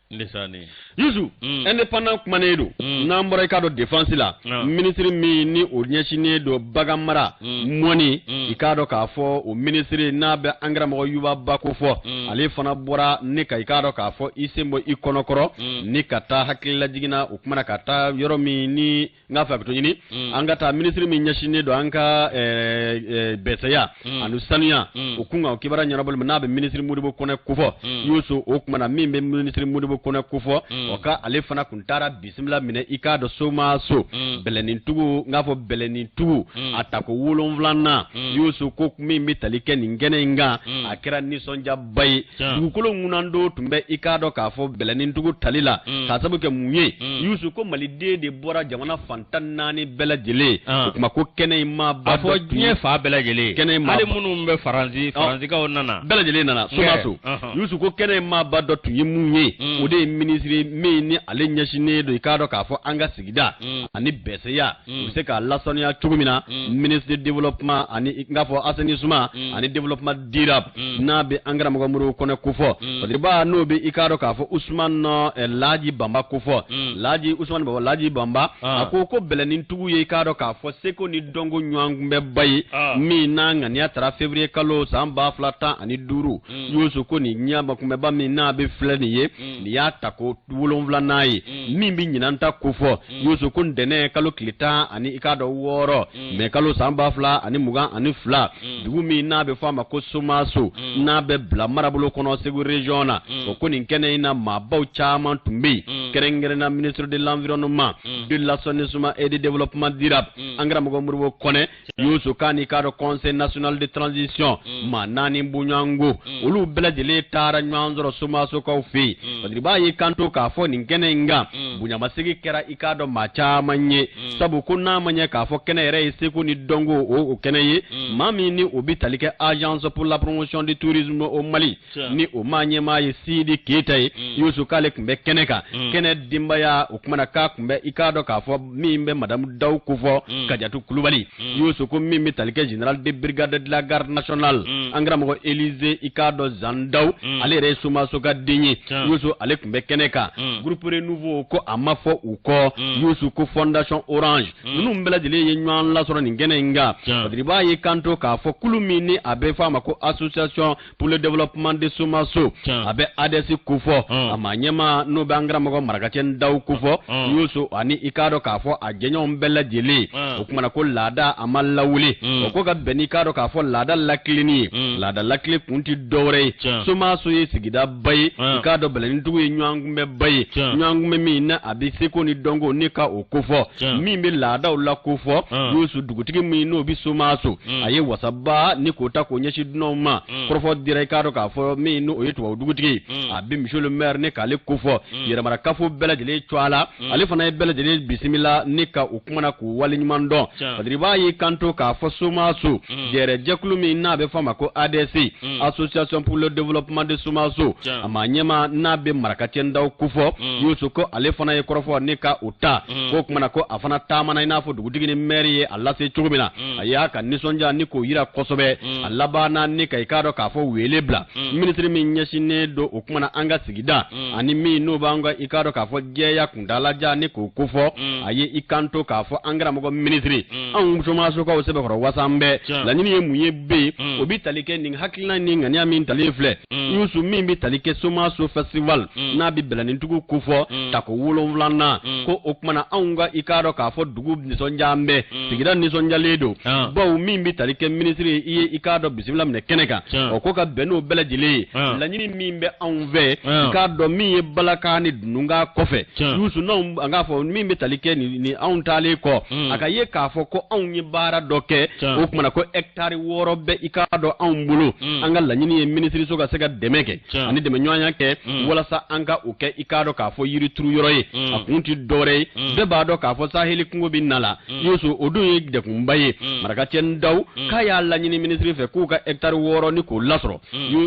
Yusu, indépendant kumanen don. N'an bɔra i k'a dɔn défense la, minisiri min ni o ɲɛsinnen don bagan mara, mɔni, i k'a dɔn k'a fɔ o minisiri n'a bɛ an karamɔgɔ Yuba Ba ko fɔ, ale fana bɔra ne ka i k'a dɔn k'a fɔ i sen bɔ i kɔnɔkɔrɔ ni ka taa hakililajigin na, o kumana ka taa yɔrɔ min ni n k'a fɛ a bɛ to ɲini an ka taa minisiri min ɲɛsinnen don an ka bɛsɛya ani sanuya o kun kan, o kibaruya ɲɛnabɔli ma, n'a bɛ minisiri Modibo Kɔnɛ kofɔ. Yusu, o kumana min bɛ minisiri Modibo Kɔnɛ kofɔ, o ka ale fana kun taara bisimila minɛ i k'a dɔn Somaso Bɛlɛnintugu, n k'a fɔ Bɛlɛnintugu a tako 7nan. Yusu, ko min bɛ tali kɛ nin kɛnɛ in kan, a kɛra nisɔndiyaba ye. Dugukolo ŋunando tun bɛ i k'a dɔn k'a fɔ Bɛlɛnintugu tali la, k'a sabu kɛ mun ye? Yusu, ko maliden de bɔra jamana fan 14 bɛɛ lajɛlen. O tuma ko kɛnɛ in maaba a fɔ diɲɛ fan bɛɛ lajɛlen, kɛnɛ in hali minnu bɛ Faransi, Faransikaw nana, bɛɛ lajɛlen nana Somaso. Yusu, ko kɛnɛ in maaba dɔ tun ye mun ye? O de ye minisiri min ni ale ɲɛsinnen don i k'a dɔn k'a fɔ an ka sigida ani bɛsɛya u bɛ se k'a lasaniya cogo min na, ministre de développement ani n k'a fɔ assainissement ani développement durable, n'a bɛ an karamɔgɔ Modibo Kɔnɛ kofɔ. Ba n'o bɛ i k'a dɔn k'a fɔ Usumani Laji Banba kofɔ, Laji Usumani Baba Laji Banba, a ko ko Bɛlɛnintugu ye i k'a dɔn k'a fɔ seko ni dɔnko ɲɔgɔnkunbɛnba ye min n'a ŋaniya tara février kalo san 2015. Yusu, ko nin ɲɔgɔnkunbɛnba min n'a bɛ filɛ nin ye, nin y'a tako 7nan ye min bɛ ɲinan ta kofɔ. Yusu, ko ntɛnɛn kalo tile 16 i k'a dɔn mɛ kalo san 2022, dugu min n'a bɛ fɔ a ma ko Somaso, n'a bɛ bila marabolo kɔnɔ Segu région na, o ko nin kɛnɛ in na maabaw caman tun bɛ yen. Kɛrɛnkɛrɛnna ministre de l'Environnement, de l'Assainissement et du Développement durable, an karamɔgɔ Modibo Kɔnɛ Yusu, k'a n'i k'a dɔn Conseil national de transition maa naani bɔɲɔgɔnko, olu bɛɛ lajɛlen taara ɲɔgɔn sɔrɔ Somasokaw fɛ yen. Badiriba y'i kanto k'a fɔ nin kɛnɛ in kan, bonyamasegin kɛra i k'a dɔn maa caman ye, sabu ko n'a ma ɲɛ k'a fɔ kɛnɛ yɛrɛ ye seko ni dɔnko o kɛnɛ ye, maa min ni o bɛ tali kɛ Agence pour la promotion du tourisme au Mali, ni o maa ɲɛmaa ye Sidi Keyita ye, Yusu k'ale tun bɛ kɛnɛ kan. Kɛnɛ denbaya o kumana k'a tun bɛ i k'a dɔn k'a fɔ min bɛ madamu Dawu kofɔ, Kajatu Kulubali. Yusu ko min bɛ tali kɛ général de brigade de la garde nationale, an karamɔgɔ Elize i k'a dɔn Zan Dawu, ale yɛrɛ ye Somaso ka den ye. Yusu ale tun bɛ kɛnɛ kan. Groupe Renouveau ko a ma fɔ u kɔ. Yusu ko Fondation Orange, ninnu bɛɛ lajɛlen ye ɲɔgɔn lasɔrɔ nin kɛnɛ in kan. Badiriba y'i kanto k'a fɔ kulu min ni a bɛ fɔ a ma ko Association pour le développement de Somaso, a bɛ ADS kofɔ, a maa ɲɛmaa n'o bɛ an karamɔgɔ Marakacɛ Ndaw kofɔ, Yusu ani i k'a dɔn k'a fɔ a jɛɲɔgɔn bɛɛ lajɛlen. O kumana ko laada a ma lawuli, o ko ka bɛn n'i k'a dɔn k'a fɔ laada lakilenni ye. Laada lakilen kun tɛ dɔwɛrɛ ye, Somaso ye sigidaba ye, i k'a dɔn Bɛlɛnindugu ye ɲɔgɔnkunbɛnba ye, ɲɔgɔnkunbɛn min na a bɛ seko ni dɔnko ni ka o kofɔ, min bɛ laadaw la kofɔ. Yusu dugutigi min n'o bɛ Somaso, a ye wasaba ni k'o ta k'o ɲɛsin dunanw ma. Kɔrɔfɔ dira i k'a dɔn k'a fɔ min n'o ye tubabu dugutigi ye, a bɛ monsieur le maire ni k'ale kofɔ, yɛrɛmarakafo bɛɛ lajɛlen cogoya la, ale fana ye bɛɛ lajɛlen bisimila ni ka u kumana k'u waleɲuman dɔn. Badiriba y'i kanto k'a fɔ Somaso jɛrɛjɛkulu min n'a bɛ fɔ a ma ko ADS, Association pour le développement de Somaso, a maa ɲɛmaa n'a bɛ Marakacɛ Ndaw kofɔ, Yusu ko ale fana ye kɔrɔfɔ ni ka o ta k'o kumana ko a fana taamana i n'a fɔ dugutigi ni maire ye a lase cogo min na. A y'a ka nisɔndiya ni k'o yira kosɛbɛ. A labanna ni ka i k'a dɔn k'a fɔ wele bila minisiri min ɲɛsinnen don o kumana an ka sigida ani min n'o b'an ka i k'a dɔn k'a fɔ jɛya kuntaalajan ni k'o kofɔ. A ye i kanto k'a fɔ an karamɔgɔ minisiri, anw Somasokaw sɛbɛkɔrɔ wasan bɛɛ, laɲini ye mun ye bɛ yen, o bɛ tali kɛ nin hakilina ni ŋaniya min talen filɛ, Yusu, min bɛ tali kɛ Somaso festival n'a bɛ Bɛlɛnindugu kofɔ tako 7nan, ko o kumana anw ka i k'a dɔn k'a fɔ dugu nisɔndiyalen bɛ, sigida nisɔndiyalen don, bawo min bɛ tali kɛ minisiri i ye i k'a dɔn bisimila minɛ kɛnɛ kan, o ko ka bɛn n'o bɛɛ lajɛlen ye. Laɲini min bɛ anw fɛ, i k'a dɔn min ye balakan ni dununkan kɔfɛ, Yusu, n'anw an k'a fɔ min bɛ tali kɛ nin anw taalen kɔ, a ka ye k'a fɔ ko anw ye baara dɔ kɛ, o kumana ko hɛkitari 6 bɛ i k'a dɔn anw bolo. An ka laɲini ye minisiriso ka se ka dɛmɛ kɛ ani dɛmɛɲɔgɔnya kɛ walasa an ka o kɛ i k'a dɔn k'a fɔ yirituru yɔrɔ ye. A kun tɛ dɔwɛrɛ ye, bɛɛ b'a dɔn k'a fɔ saheli kungo bɛ na la, Yusu, o dun ye degunba ye. Marakacɛ Ndaw k'a y'a laɲini minisiri fɛ k'u ka hɛkitari 6 ni k'o lasɔrɔ.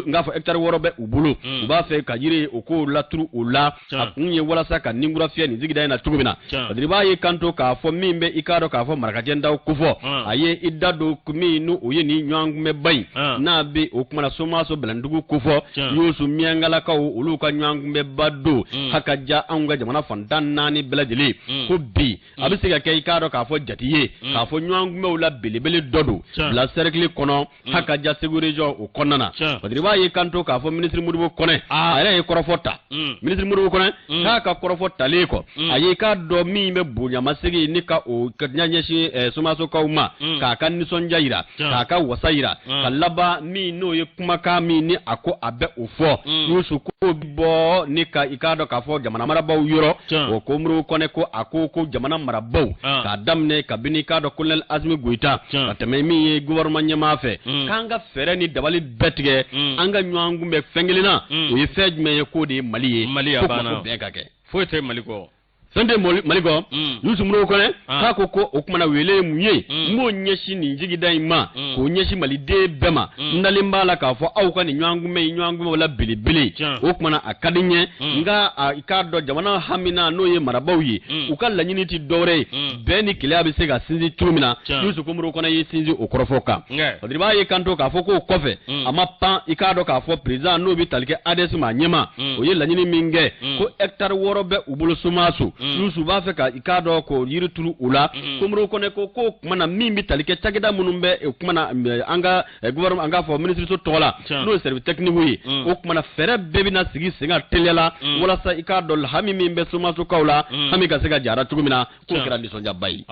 N k'a fɔ hɛkitari 6 bɛ u bolo, u b'a fɛ ka yiri o k'o laturu o la. A kun ye walasa ka ninkura fiyɛ nin sigida in na cogo min na. Badiriba y'i kanto k'a fɔ min bɛ i k'a dɔn k'a fɔ Marakacɛ Ndaw kofɔ, a ye i da don min n'o ye nin ɲɔgɔnkunbɛnba in n'a bɛ o kumana Somaso Bɛlɛndugu kofɔ. Yusu, Miyankalakaw olu ka ɲɔgɔnkunbɛnba don, ha ka ja anw ka jamana fan 14 bɛɛ lajɛlen ko bi a bɛ se ka kɛ i k'a dɔn k'a fɔ jate ye k'a fɔ ɲɔgɔnkunbɛnw la belebele dɔ don bila cercle kɔnɔ, ha ka ja Segu région o kɔnɔna na. Badiriba y'i kanto k'a fɔ minisiri Modibo Kɔnɛ, a yɛrɛ ye kɔrɔfɔ ta. Minisiri Modibo Kɔnɛ k'a ka kɔrɔfɔ talen kɔ, a ye k'a dɔn min bɛ bonyamasegin ni ka o ɲɛsin Somasokaw ma, k'a ka nisɔndiya yira, k'a ka wasa yira, ka laban min n'o ye kumakan min ni a ko a bɛ o fɔ, Yusu, k'o bɔ ni ka i k'a dɔn k'a fɔ jamana marabaaw yɔrɔ. O ko Modibo Kɔnɛ ko a ko ko jamana marabaaw, k'a daminɛ kabini i k'a dɔn colonel Asimi Goyita ka tɛmɛ min ye gouvernement ɲɛmaa fɛ, k'an ka fɛɛrɛ ni dabali bɛɛ tigɛ, an ka ɲɔgɔn kunbɛn fɛn kelen na. O ye fɛn jumɛn ye? K'o de ye Mali ye. Mali ko bɛn ka kɛ. Foyi tɛ Mali kɔ. Fɛn tɛ Mali kɔ. Yusu Modibo Kɔnɛ k'a ko ko o kumana wele ye mun ye, n b'o ɲɛsin nin sigida in ma, k'o ɲɛsin maliden bɛɛ ma. N dalen b'a la k'a fɔ aw ka nin ɲɔgɔnkunbɛn in ɲɔgɔnkunbɛn la belebele, o kumana a ka di n ye. Nka i k'a dɔn jamana hamina n'o ye marabaaw ye, u ka laɲini tɛ dɔwɛrɛ ye, bɛn ni kelenya bɛ se ka sinsin cogo min na. Yusu ko Modibo Kɔnɛ y'i sinsin o kɔrɔfɔ kan. Badiriba y'i kanto k'a fɔ k'o kɔfɛ, a ma pan i k'a dɔn k'a fɔ président n'o bɛ tali kɛ ADS maa ɲɛmaa, o ye laɲini min kɛ ko hɛkitari 6 bɛ u bolo Somaso, Yusu b'a fɛ ka i k'a dɔn k'o yiri turu u la. Ko Modibo Kɔnɛ ko k'o kuma na min bɛ tali kɛ cakɛda minnu bɛ o kuma na an ka gouvernement, an k'a fɔ minisiriso tɔgɔ la, n'o ye service technique ye, o kuma na fɛɛrɛ bɛɛ bɛna sigi sen kan teliya la walasa i k'a dɔn hami min bɛ Somasokaw la, hami ka se ka jara cogo min na. K'o kɛra nisɔndiyaba ye.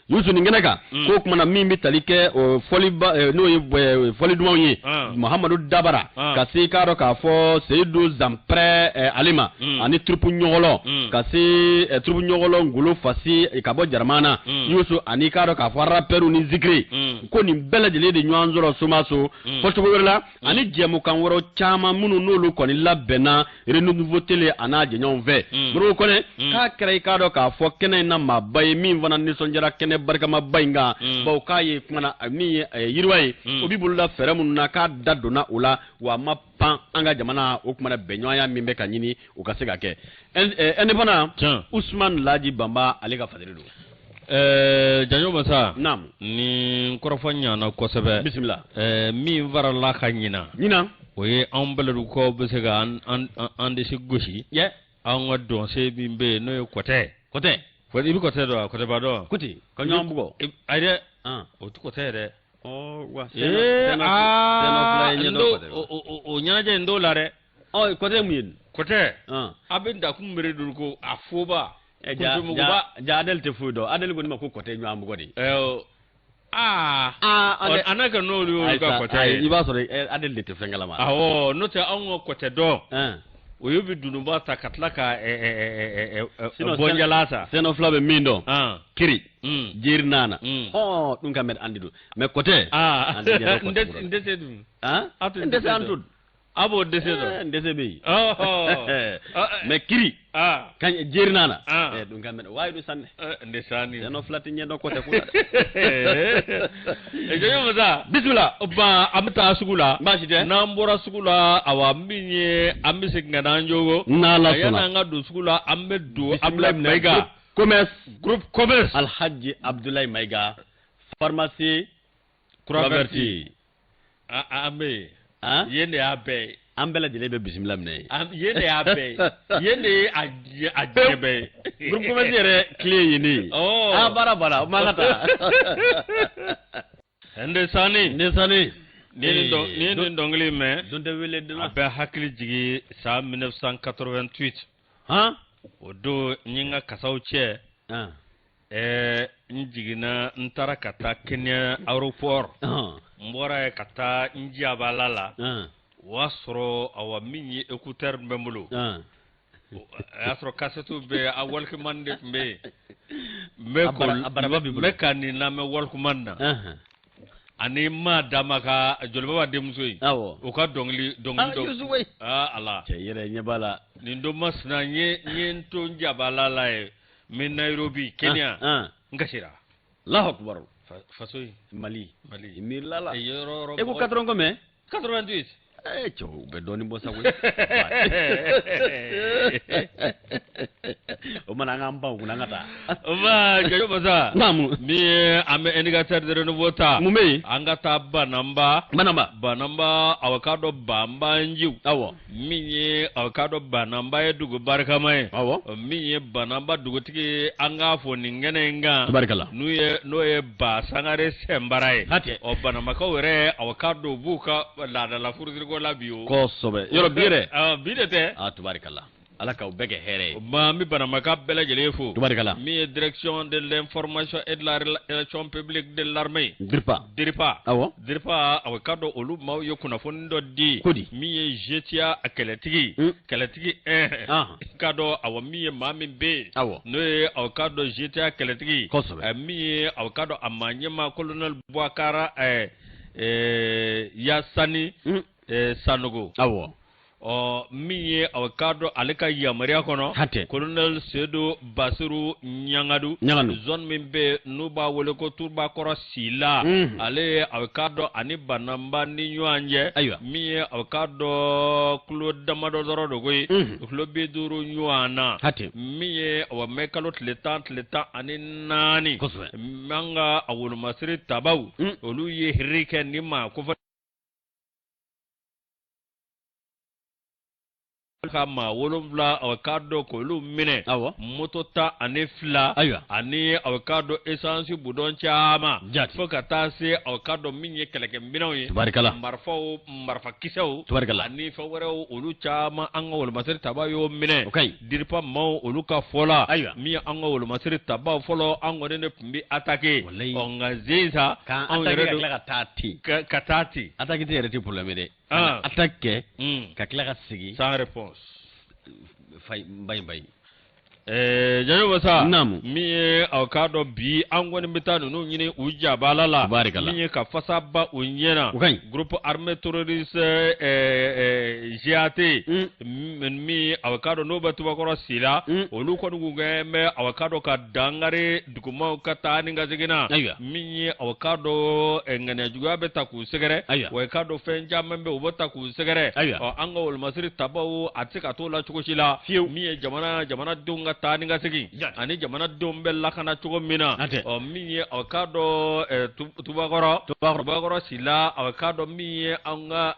Yusu nin kɛnɛ kan k'o kumana min bɛ tali kɛ fɔliba n'o ye fɔli dumanw ye Mahamadu Dabara ka se i k'a dɔn k'a fɔ Seyidu Zanpɛrɛ ale ma ani turupu ɲɔgɔlɔ ka se turupu ɲɔgɔlɔ Ngolo Fasi ka bɔ Jaramana Yusu ani i k'a dɔn k'a fɔ rapɛriw ni zikiri ko nin bɛɛ lajɛlen de ɲɔgɔn sɔrɔ Somaso fɔcogo wɛrɛ la ani jɛmukan wɛrɛw caman minnu n'olu kɔni labɛnna Renouveau Télé a n'a jɛɲɔgɔnw fɛ Modibo Kɔnɛ k'a kɛra i k'a dɔn k'a fɔ kɛnɛ in na maaba ye min fana nisɔndiyara kɛnɛ barikamaba in kan bawo k'a ye kumana min ye yiriwa ye o bɛ boloda fɛɛrɛ minnu na k'a da donna o la wa a ma pan an ka jamana o kumana bɛnɲɔgɔnya min bɛ ka ɲini o ka se ka kɛ indépendant Usumani Laji Banba ale ka fasiri don. Janjo masa naamu nin kɔrɔfɔ ɲana kosɛbɛ bisimila min farala ka ɲina ɲinan o ye anw bɛlɛdugukaw bɛ se ka an disi gosi an ka dɔnsen min bɛ yen n'o ye kɔtɛ kɔtɛ i bɛ kɔtɛ dɔn wa kɔtɛba dɔn kote ka ɲɔgɔn bugɔ ayi dɛ o tɛ kɔtɛ yɛrɛ o ɲɛnajɛ in t'o la dɛ kɔtɛ mun ye kɔtɛ a bɛ dakun bere dun ko a foba ja Adel tɛ foyi dɔn Adel ko ne ma ko kɔtɛ ɲɔgɔn bugɔ de aa a n'a kɛ n'olu y'olu ka kɔtɛ ye i b'a sɔrɔ Adel de tɛ fɛn kalama awɔ n'o tɛ anw ka kɔtɛ dɔn o ye bɛ dununba ta ka tila ka bɔnjala ta sɛnɛ fila bɛ min dɔn kiri jeri nana hɔn ɗum kam mbeɗa andi ɗum mais kɔtɛ n dɛsɛ dun n dɛsɛ an tun a b'o dɛsɛ dɔn n dɛsɛ bɛ yen mais kiri kan jeri nana ɗum kam mbeɗa wawi ɗum sanne ndesani seno fila tɛ ɲɛ dɔn kɔtɛ ko la dɛ jɔn masa bisimila ban an bɛ taa sugu la baasi tɛ n'an bɔra sugu la awa min ye an bɛ segin ka n'an jogo n'Ala sɔnna yan'an ka don sugu la an bɛ don Abdoulaye Mayiga commerce groupe commerce Alhaji Abdoulaye Mayiga pharmacie Croix-Verte an bɛ yen yen de y'a bɛɛ ye an bɛɛ lajɛlen bɛ bisimila minɛ ye yen de y'a bɛɛ ye yen de ye a diɲɛ bɛɛ ye groupe commerce yɛrɛ clé ye ne ye a baara banna o man ka taa Ndesani Ndesani n'i ye nin dɔnkili mɛn don tɛ wele donna a bɛ hakili jigin san 1988 han o don n ye n ka kasaw cɛ n jiginna n taara ka taa Kenya aéroport n bɔra yen ka taa n jabala la o y'a sɔrɔ awa min ye écouteur bɛ n bolo o y'a sɔrɔ cassette bɛ yen a Walkman de tun bɛ yen n bɛ ka nin lamɛn Walkman na ani maa dama ka jolibaba denmuso ye o ka dɔnkili dɔnkili dɔ aa ala cɛ yɛrɛ ɲɛ b'a la nin don masina n ye n to n jabala la ye n bɛ Nairobi Kenya n kasira Allahu akbar faso in Mali Mali i miirila la yɔrɔ yɔrɔ e ko 80 combien 88 cɛw u bɛ dɔɔnin bɔ sa koyi o mana an k'an ban o kunna an ka taa nba Jajo Masa naamu min ye an bɛ indicateur de renouveau ta mun bɛ yen an ka taa Banamba Banamba Banamba aw k'a dɔn Banba Njiw awɔ min ye aw k'a dɔn Banamba ye dugu barikama ye awɔ min ye Banamba dugutigi ye an k'a fɔ nin kɛnɛ in kan tabarikala n'u ye n'o ye Ba Sangare Sɛnbara ye hatɛ ɔ Banambakaw yɛrɛ aw k'a dɔn u b'u ka laadala furusiriko la bi o kosɛbɛ yɔrɔ bi yɛrɛ bi de tɛ a tabarikala Ala k'aw bɛɛ kɛ hɛrɛ ye. Ma an bɛ Banambaka bɛɛ lajɛlen fo. Tabarikala. Min ye direction de l'information et de la relation publique de l'armée. DIRPA. DIRPA. Awɔ. DIRPA a k'a dɔn olu maaw ye kunnafoni dɔ di. Ko di? Min ye GTIA a kɛlɛtigi. Kɛlɛtigi 1. K'a dɔn awɔ min ye maa min bɛ yen. Awɔ. N'o ye aw k'a dɔn GTIA kɛlɛtigi. Kosɛbɛ. Min ye aw k'a dɔn a maa ɲɛmaa colonel Boubacar Yasani Sanogo. Awɔ. Ɔ min ye aw k'a dɔn ale ka yamaruya kɔnɔ hatɛ colonel Seydou Basiru Ɲangadu Ɲangadu zone min bɛ yen n'u b'a wele ko Turubakɔrɔ Sila ale ye aw k'a dɔn ani Banamba ni ɲɔgɔn cɛ ayiwa min ye aw k'a dɔn kilo damadɔ dɔrɔn de koyi kilo 50 ɲɔgɔn na hatɛ min ye awa mɛ kalo tile 10 tile 14 kosɛbɛ an ka a wolomasiri tabaw olu ye hiri kɛ ni maa ko Ka maa 7 aw k'a dɔn k'olu minɛ, moto 12, ayiwa, ani aw k'a dɔn essence budɔn caman, jaati, fo ka taa se aw k'a dɔn min ye kɛlɛkɛminɛnw ye, tabarikala, marifaw, marifakisɛw, tabarikala, ani fɛn wɛrɛw, olu caman an ka wolomasiri tabaw y'o minɛ. O ka ɲi. DIRPA maaw olu ka fɔ la, ayiwa, min ye an ka wolomasiri tabaw fɔlɔ, an kɔni de tun bɛ attaquer, walayi, ɔ nka zen sa, anw yɛrɛ ka tila ka taa ten, ka taa ten, attaque yɛrɛ tɛ problème ye dɛ. Attaque kɛ ka tila ka segin sans réponse, bayi bayi. Janjo Masa, naamu, min ye aw k'a dɔn bi an kɔni bɛ taa ninnu ɲini u jabala la, barikala, min ye ka fasa ba u ɲɛna, o ka ɲi, groupe armé terroriste GAT, min aw k'a dɔn n'o bɛ Tubakɔrɔ si la, olu kɔni kun kɛ bɛ aw k'a dɔn ka dankari dugumaw ka taa ni ka segin na, min ye aw k'a dɔn ŋaniya juguya bɛ ta k'u sɛgɛrɛ, wa i k'a dɔn fɛn caman bɛ u bɛ ta k'u sɛgɛrɛ, ɔ an ka wolomasiri tabaw a tɛ se ka t'o la cogo si la, fiyewu, min ye jamanadenw ka taa ni ka segin ani jamanadenw bɛ lakana cogo min na, ɔ min ye aw k'a dɔn Tubakɔrɔ si la, aw k'a dɔn min ye an ka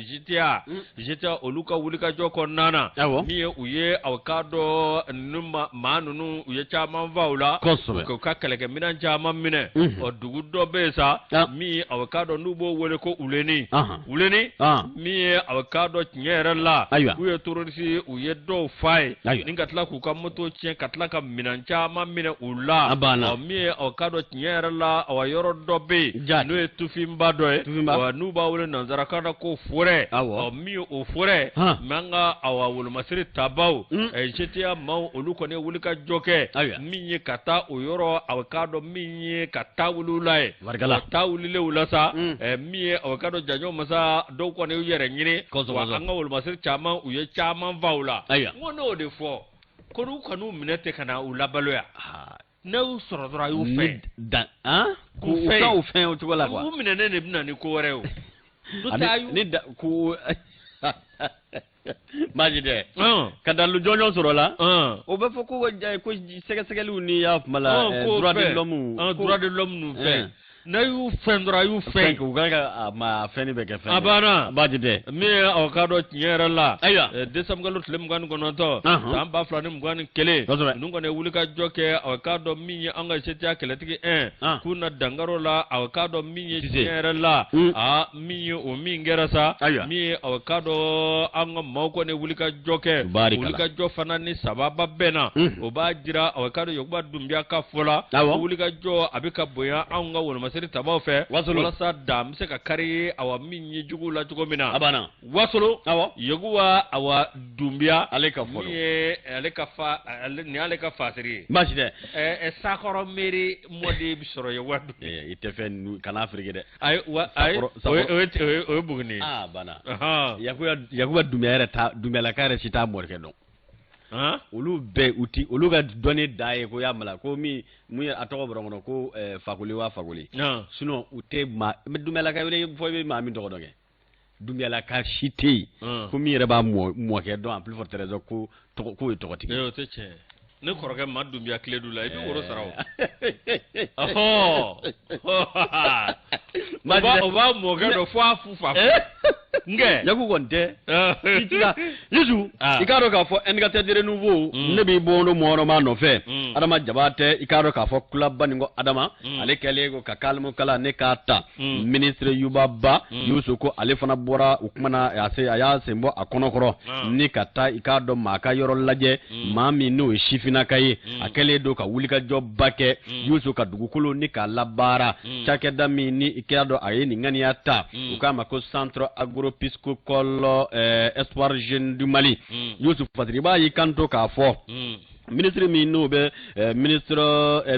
GTA GTA olu ka wulikajɔ kɔnɔna na, min ye u ye aw k'a dɔn ninnu maa ninnu u ye caman faa u la, k'u ka kɛlɛkɛminɛn caman minɛ, ɔ dugu dɔ bɛ yen sa min aw k'a dɔn n'u b'o wele ko Uleni, Uleni min ye aw k'a dɔn tiɲɛ yɛrɛ la, u ye terroriste u ye dɔw faa yen ni ka tila k'u ka moto tiɲɛ ka tila ka minɛn caman minɛ u la, ɔ min ye aw k'a dɔn tiɲɛ yɛrɛ la, awa yɔrɔ dɔ bɛ yen n'o ye tufinba dɔ ye, n'u b'a wele nansarakan na ko forêt, ɔ min ye o forêt mais an ka awa wolomasiri tabaw GTA maaw olu kɔni ye wulikajɔ kɛ min ye ka taa o yɔrɔ aw k'a dɔn min ye ka taa wuli u la yen, taa wulilen u la sa min ye aw k'a dɔn Janjo Masa dɔw kɔni y'u yɛrɛ ɲini, wa an ka wolomasiri caman u ye caman faa u la, n ko n'o de fɔ ko n'u kan'u minɛ ten ka na u labalo yan. Ne y'u sɔrɔ dɔrɔn a y'u fɛn. Dan k'u fɛn o fɛn o cogo la quoi. U minɛnen de bɛ na ni ko wɛrɛ ye o. Ni da ko baasi tɛ. Ka dalilu jɔnjɔn sɔrɔ la. O bɛ fɔ ko ko sɛgɛsɛgɛliw ni y'a kuma la droit de l'homme. Droit de l'homme ninnu fɛn. N'a y'u fɛn dɔrɔn a y'u fɛn. U ka ka ma fɛn bɛ kɛ fɛn. A banna. Baasi tɛ. Min ye aw k'a dɔn tiɲɛ yɛrɛ la. Ayiwa. Décembre kalo tile 29 san 2021. Kosɛbɛ. Ninnu kɔni ye wulikajɔ kɛ aw k'a dɔn min ye an ka GTA kɛlɛtigi 1. K'u na dankari o la aw k'a dɔn min ye tiɲɛ yɛrɛ la. Aa min ye o min kɛra sa. Ayiwa. Min ye aw k'a dɔn an ka maaw kɔni ye wulikajɔ kɛ. Barikala. Wulikajɔ fana ni sababa bɛnna. O b'a jira aw k'a dɔn Yakuba Dunbiya ka fɔ la. Awɔ. Wulikajɔ a bɛ ka bonya anw ka wolomasiri tabaw fɛ. Wasolo. Walasa dan bɛ se ka kari awa min ye juguw la cogo min na. A banna. Wasolo. Awɔ. Yakuba awa Dunbiya. Ale ka fɔ. Min ye ale ka fa nin y'ale ka fasiri ye. Baasi tɛ. Sakɔrɔ mairie mɔden bɛ sɔrɔ Yakuba Dunbiya. I tɛ fɛn kana afiriki dɛ. Ayi wa ayi o ye Buguni ye. Aa banna. Yakuba Dunbiya yɛrɛ ta Dunbiyalaka yɛrɛ si t'a mɔkɛ dɔn. Olu bɛɛ u ti olu ka dɔnni da ye ko y'a mala ko min mun ye a tɔgɔ bɔra n kɔnɔ ko Fakoli wa Fakoli. Sinon u tɛ maa Dunbiyalaka wele fɔ i bɛ maa min tɔgɔ dɔn kɛ. Dunbiyalaka si tɛ yen. Ko min yɛrɛ b'a mɔkɛ dɔn en plus forte raison ko tɔgɔ k'o ye tɔgɔtigi ye. O tɛ tiɲɛ ye. Ne kɔrɔkɛ ma Dunbiya Kiledu la i bɛ woro sara o. O b'a mɔkɛ dɔn fo a fu fa. Nkɛ. Yaku kɔni tɛ. Yusu i k'a dɔn k'a fɔ indicateur de renouveau ne b'i bɔ mɔgɔ nɔfɛ Adama Jabatɛ i k'a dɔn k'a fɔ Kulaba ni ko Adama ale kɛlen ko ka kalimu kala ne k'a ta ministre Yuba Ba Yusu ko ale fana bɔra o kuma na a y'a sen bɔ a kɔnɔkɔrɔ ni ka taa i k'a dɔn maa ka yɔrɔ lajɛ maa min n'o ye sifinnaka ye a kɛlen don ka wulikajɔba kɛ Yusu ka dugukolo ni k'a labaara cakɛda min ni i k'a dɔn a ye nin ŋaniya ta u k'a ma ko centre agropiscicole Espoir Jeune du Mali Yusu Fasiri i b'a y'i kanto k'a fɔ ministre min n'o bɛ ministre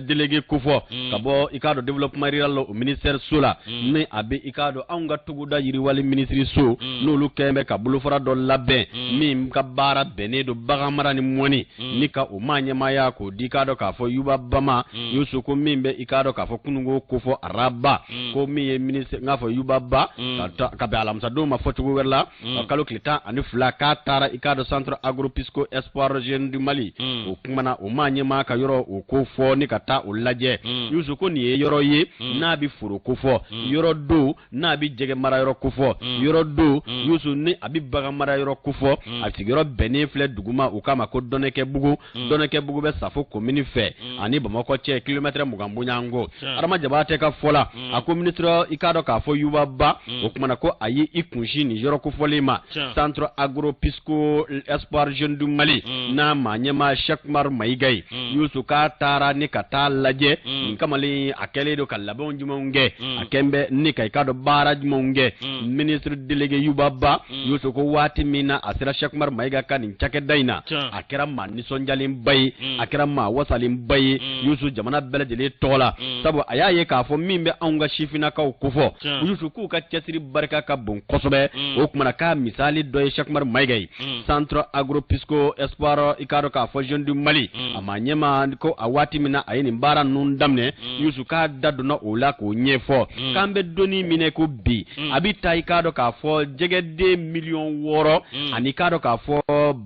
délégué kofɔ ka bɔ i k'a dɔn développement rural o ministère so la ni a bɛ i k'a dɔn anw ka togoda yiriwali ministre so n'olu kɛlen bɛ ka bolofara dɔ labɛn min ka baara bɛnnen don bagan mara ni mɔni ni ka o maa ɲɛmaaya k'o di i k'a dɔn k'a fɔ Yuba Bama Yusu ko min bɛ i k'a dɔn k'a fɔ kununko kofɔ araba ko min ye ministre n k'a fɔ Yuba Ba ka bɛn alamisadon ma fɔcogo wɛrɛ la kalo tile 12 k'a taara i k'a dɔn centre agropisco Espoir Jeune du Mali o kumana o maa ɲɛmaa ka yɔrɔ o ko fɔ ni ka taa o lajɛ. Yusu, ko nin ye yɔrɔ ye n'a bɛ foro kofɔ, yɔrɔ don n'a bɛ jɛgɛ mara yɔrɔ kofɔ, yɔrɔ don, Yusu, ni a bɛ bagan mara yɔrɔ kofɔ. A sigiyɔrɔ bɛnnen filɛ dugu ma, u k'a ma ko Dɔnɛkɛbugu. Dɔnɛkɛbugu bɛ Safo komini fɛ ani Bamakɔ cɛ kilomɛtɛrɛ 20 bonyanko. Adama Jabatɛ ka fɔ la, a ko minisiri, i k'a dɔn k'a fɔ Yuba Ba, o kumana ko a ye i kunsin nin yɔrɔ kofɔlen ma, Centre Agro Pisco Espoir Jeune du Mali, n'a maa ɲɛmaa Cheikh Umar Mayiga ye. Yusu, k'a taara ni ka taa lajɛ nin kamalen a kɛlen don ka labɛnw jumɛnw kɛ, a kɛn bɛ ni ka i k'a dɔn baara jumɛnw kɛ. Ministre délégué Yuba Ba, Yusu, ko waati min na a sera Cheikh Umar Mayiga ka nin cakɛda in na, a kɛra maa nisɔndiyalenba ye, a kɛra maa wasalenba ye, Yusu, jamana bɛɛ lajɛlen tɔgɔ la, sabu a y'a ye k'a fɔ min bɛ anw ka sifinnakaw kofɔ, Yusu, k'u ka cɛsiri barika ka bon kosɛbɛ. O kumana k'a misali dɔ ye Cheikh Umar Mayiga ye, Centre Agro Pisco Espoir, i k'a dɔn k'a fɔ Jeune du Mali, a maa ɲɛmaa, ko a waati min na a ye nin baara ninnu daminɛ, Yusu, k'a da donna o la k'o ɲɛfɔ k'an bɛ donni minɛ ko bi, a bɛ taa i k'a dɔn k'a fɔ jɛgɛden 6 miliyɔn ani i k'a dɔn k'a fɔ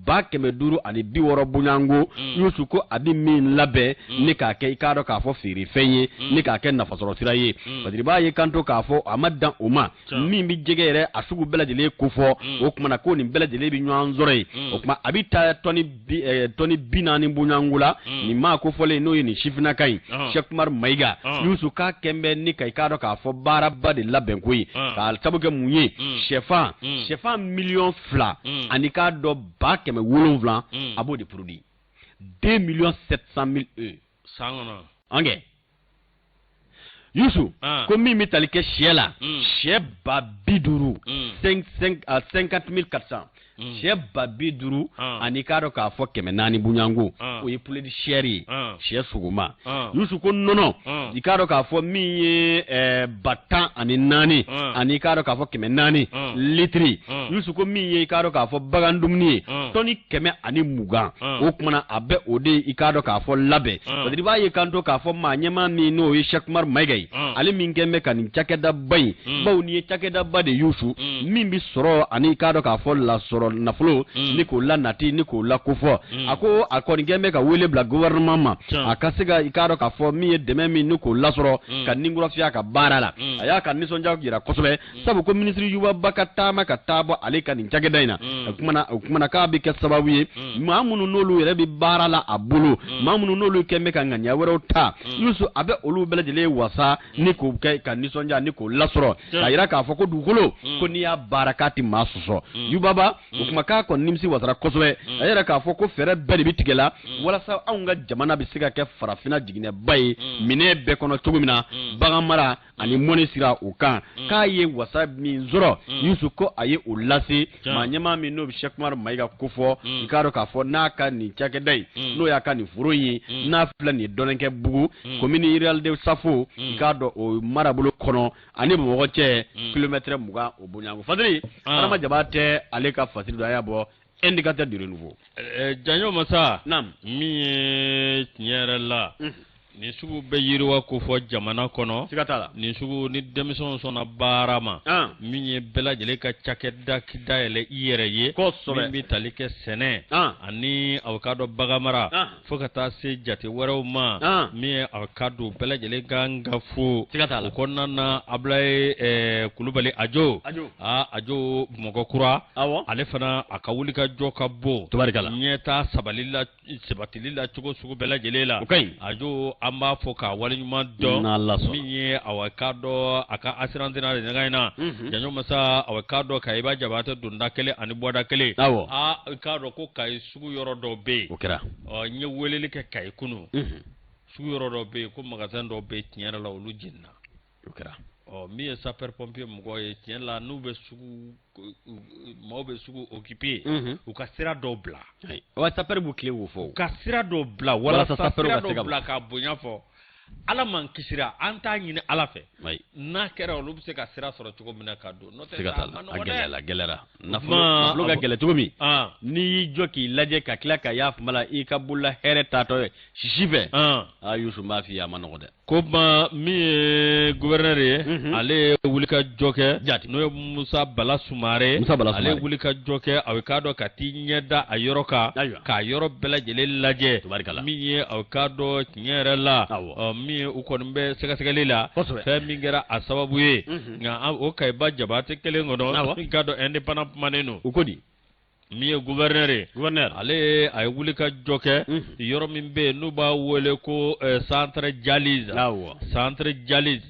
560 000 bonyanko. Yusu, ko a bɛ min labɛn ni k'a kɛ i k'a dɔn k'a fɔ feerefɛn ye, ni k'a kɛ nafasɔrɔ sira ye. Badiriba ye kanto k'a fɔ a ma dan o ma, min bɛ jɛgɛ yɛrɛ a sugu bɛɛ lajɛlen kofɔ, o kumana ko nin bɛɛ lajɛlen bɛ ɲɔgɔn sɔrɔ yen. O tuma a bɛ taa tɔni 40 bonyanko la. Nin maa kofɔlen, n'o ye nin sifinnaka in, Cheikh Umar Mayiga, Yusu, k'a kɛn bɛ ni ka i k'a dɔn k'a fɔ baaraba de labɛn koyi, k'a sabu kɛ mun ye? Sɛfan 2 miliyɔn ani k'a dɔn 700 000, a b'o de produit, 2 700 000 œufs. San kɔnɔ? An kɛ, Yusu, ko min bɛ tali kɛ sɛ la, sɛ 50 000, cinq cinq 50 400, sɛ 50 400 ani k'a dɔn k'a fɔ 400 bonyanko, o ye poulet de chair ye, sɛ sogoma. Yusu, ko nɔnɔ, i k'a dɔn k'a fɔ min ye 14 000 ani i k'a dɔn k'a fɔ 400 litiri. Yusu, ko min ye i k'a dɔn k'a fɔ bagan dumuni ye, tɔni 120, o kumana a bɛ o de i k'a dɔn k'a fɔ labɛn. Parce que i b'a ye kanto k'a fɔ maa ɲɛmaa min n'o ye Cheikh Umar Mayiga ye, ale min kɛn bɛ ka nin cakɛdaba in, bawo nin ye cakɛdaba de, Yusu, min bɛ sɔrɔ ani i k'a dɔn k'a fɔ lasɔrɔ nafolo ni k'o lanati ni k'o lakofɔ. A ko a kɔni kɛn bɛ ka wele bila gouvernement ma, a ka se ka i k'a dɔn k'a fɔ min ye dɛmɛ min ni k'o lasɔrɔ ka ninkura fiyɛ a ka baara la. A y'a ka nisɔndiya jira kosɛbɛ, sabu ko minisiri Yuba Ba ka taama ka taa bɔ ale ka nin cakɛda in na, o kumana k'a bɛ kɛ sababu ye, maa minnu n'olu yɛrɛ bɛ baara la a bolo, maa minnu n'olu kɛn bɛ ka ŋaniya wɛrɛw ta, Yusu, a bɛ olu bɛɛ lajɛlen wasa ni k'o kɛ ka nisɔndiya ni k'o lasɔrɔ, k'a yira k'a fɔ ko dugukolo ko n'i y'a baara k'a tɛ maa sɔsɔ. Yuba Ba, o kuma k'a kɔni nimisi wasara kosɛbɛ. A yɛrɛ k'a fɔ ko fɛɛrɛ bɛɛ de bɛ tigɛ la walasa anw ka jamana bɛ se ka kɛ farafinna jiginɛba ye minɛn bɛɛ kɔnɔ cogo min na, bagan mara ani mɔni sira o kan. K'a ye wasa min sɔrɔ, Yusu, ko a ye o lase maa ɲɛmaa min n'o bɛ Cheikh Umar Mayiga kofɔ, i k'a dɔn k'a fɔ n'a ka nin cakɛda in, n'o y'a ka nin foro in ye, n'a filɛ nin ye Dɔnɛnkɛbugu, commune rurale de Safo, i k'a dɔn o marabolo kɔnɔ ani Bamakɔ cɛ kilomɛtɛrɛ 20 o bonyanko. Fadiri Adama Jabatɛ, ale ka fasiri don, a y'a bɔ Indicateur du renouveau. Janjo Masa, min ye tiɲɛ yɛrɛ la, nin sugu bɛ yiriwa ko fɔ jamana kɔnɔ. Siga t'a la. Nin sugu ni denmisɛnw sɔnna baara ma, min ye bɛɛ lajɛlen ka cakɛda dayɛlɛ i yɛrɛ ye, min bɛ tali kɛ sɛnɛ ani aw ka dɔn baganmara fo ka taa se jate wɛrɛw ma, min ye aw ka don bɛɛ lajɛlen kan ka fo. Siga t'a la. O kɔnɔna na, Abulaye Kulubali Ajo, aa, Ajo Bamakɔ kura, ale fana a ka wulikajɔ ka bon. Tubarikala. Ɲɛta sabali la, sabatili la cogo sugu bɛɛ lajɛlen la. O ka ɲi. Ajo, an b'a fɔ k'a waleɲuman dɔn. N'Ala sɔnna. Min ye awa k'a dɔn a ka assurance n'a de ɲaga in na, Janjo Masa, awa k'a dɔn Kayiba Jabatɛ donda kelen ani bɔda kelen. Aa, i k'a dɔn ko Kayi sugu yɔrɔ dɔw bɛ yen. O kɛra. Ɔ, n ye weleli kɛ Kayi kunun. Sugu yɔrɔ dɔw bɛ yen ko magasin dɔw bɛ yen, tiɲɛ yɛrɛ la olu jenina. O kɛra. Ɔ, min ye sapeur pompier mɔgɔw ye, tiɲɛ la n'u bɛ sugu, maaw bɛ sugu occuper, u ka sira dɔw bila. Wa sapeur b'u tile k'o fɔ. U ka sira dɔw bila walasa sira dɔw bila k'a bonya fɔ. Ala man kisira, an t'a ɲini Ala fɛ. N'a kɛra, olu bɛ se ka sira sɔrɔ cogo min na ka don. N'o tɛ, siga t'a la, a gɛlɛyara, a gɛlɛyara. Nafolo ka gɛlɛn cogo min, n'i y'i jɔ k'i lajɛ ka tila ka y'a kuma la i ka bolola hɛrɛ taatɔ ye sisi fɛ, aa, Yusu, n b'a f'i ye, a ma nɔgɔ dɛ. Ko ma min ye gouverneur ye, ale ye wulikajɔ kɛ, n'o ye Musa Bala Sumare, ale ye wulikajɔ kɛ, a k'a dɔn ka t'i ɲɛ da a yɔrɔ kan, k'a yɔrɔ bɛɛ lajɛlen lajɛ, min ye a k'a dɔn tiɲɛ yɛrɛ la, min ye u kɔni bɛ sɛgɛsɛgɛli la, fɛn min kɛra a sababu ye. Nka o Kayiba Jabate kelen kɔnɔ, i k'a dɔn Indépendant kumanen don. U ko di? Min ye gouverneur ye, ale a ye wulikajɔ kɛ yɔrɔ min bɛ yen n'u b'a wele ko centre dialyse, centre dialyse,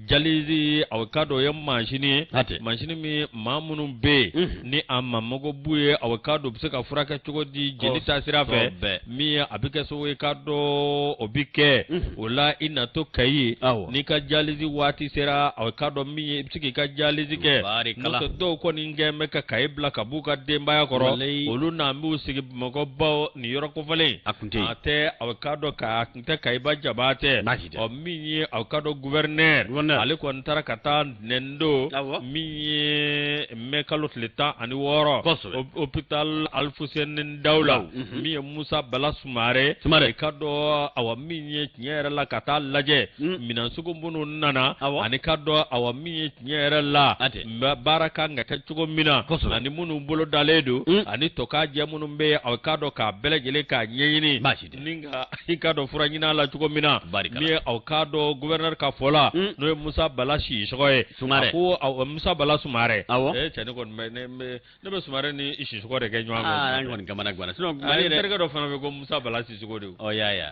dialyse a k'a dɔn o ye mansin ye, mansin min maa minnu bɛ yen ni a ma mago b'u ye, a k'a dɔn u bɛ se ka furakɛ cogo di jeli taasira fɛ, min ye a bɛ kɛ sababu ye k'a dɔn o bɛ kɛ o la i natɔ Kayi, n'i ka dialyse waati sera, a k'a dɔn min ye i bɛ se k'i ka dialyse kɛ. N'o tɛ dɔw kɔni kɛ bɛ ka Kayi bila ka b'u ka denbaya kɔrɔ, olu n'an b'u sigi Bamakɔ baw nin yɔrɔ kofɔlen a kun tɛ a tɛ a k'a dɔn k'a kun tɛ Kayiba Jabate. Ɔ min ye a k'a dɔn gouverneur, ale kɔni taara ka taa ntɛnɛn don, min ye mɛ kalo tile 16, hôpital Alifuseni Daw la, min ye Musa Bala Sumare, i k'a dɔn awa min ye tiɲɛ yɛrɛ la ka taa lajɛ minɛn sugu minnu nana, ani k'a dɔn awa min ye tiɲɛ yɛrɛ la baara kan ka kɛ cogo min na, ani minnu bolo dalen don, ani tɔ k'a jɛ minnu bɛ yen, a k'a dɔn k'a bɛɛ lajɛlen k'a ɲɛɲini ni ka i k'a dɔn fura ɲini a la cogo min na. Min ye aw k'a dɔn gouverneur ka fɔ la, n'o ye Musa Bala Sisɔgɔ ye, a ko Musa Bala Sumare, cɛ ne kɔni bɛ ne bɛ Sumare ni Sisɔgɔ de kɛ ɲɔgɔn fɛ. An kɔni kamana ganna. Sinon Mali yɛrɛ terikɛ dɔ fana bɛ ko Musa Bala Sisɔgɔ de. Ɔ y'a ya.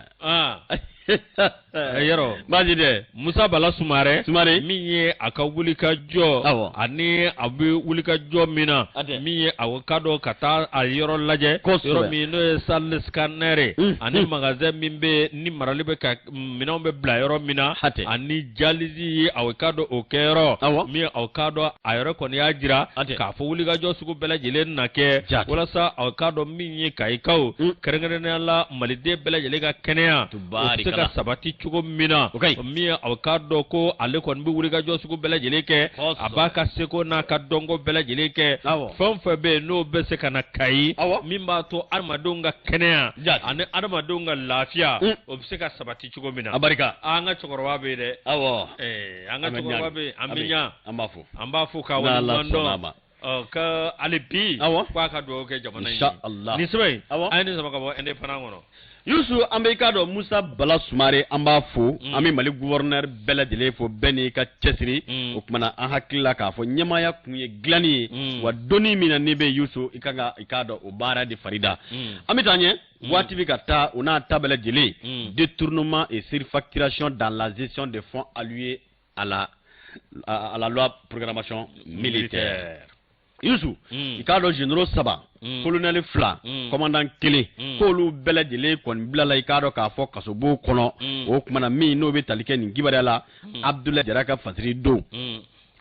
Yɔrɔ baasi tɛ. Musa Bala Sumare, min ye a ka wulikajɔ, ani a bɛ wulikajɔ min na, min ye a k'a dɔn ka taa a yɔrɔ lajɛ, yɔrɔ min n'o ye salle scanner ani magasin min bɛ ni marali bɛ ka minɛnw bɛ bila yɔrɔ min na, ani dialyse ye a k'a dɔn o kɛyɔrɔ, min a k'a dɔn a yɛrɛ kɔni y'a jira k'a fɔ wulikajɔ sugu bɛɛ lajɛlen na kɛ walasa a k'a dɔn min ye Kayikaw, kɛrɛnkɛrɛnnenya la maliden bɛɛ lajɛlen ka kɛnɛya o bɛ se ka sabati cogo min na, min ye a k'a dɔn ko ale kɔni bɛ wulikajɔ sugu bɛɛ lajɛlen kɛ, a b'a ka seko n'a ka dɔnko bɛɛ lajɛlen kɛ, fɛn o fɛn bɛ yen n'o bɛ se ka na Kayi, min b'a to adamadenw ka kɛnɛya ani adamadenw ka lafiya o bɛ se ka sabati cogo min na. A barika. An ka cɛkɔrɔba bɛ yen dɛ. Awɔ. An ka cɛkɔrɔba bɛ yen, an bɛ ɲa. An b'a fo. An b'a fo k'a waleɲuman dɔn. Ka hali bi. Awɔ. K'a ka dugawu kɛ jamana in ye. Inshallah. Nin sɛbɛn in. Awɔ. An ye nin sama ka bɔ Indépendant kɔnɔ. Yusu, an bɛ i k'a dɔn Musa Bala Sumare, an b'a fo, an bɛ Mali gouverneur bɛɛ lajɛlen fo, bɛɛ n'i ka cɛsiri. O tuma na an hakili la k'a fɔ ɲɛmaaya kun ye dilanni ye, wa donni min na n'i bɛ Yusu, i kan ka i k'a dɔn o baara de farida. An bɛ taa ɲɛ, waati bɛ ka taa, o n'a ta bɛɛ lajɛlen, détournement et surfacturation dans la gestion des fonds alloués à la loi programmation militaire. Yusu, i k'a dɔn généraux 3, colonel 2, commandant 1, k'olu bɛɛ lajɛlen kɔni bilala i k'a dɔn k'a fɔ kasobon kɔnɔ. O tuma na min n'o bɛ tali kɛ nin kibaruya la, Abdoulaye Jara ka fasiri don,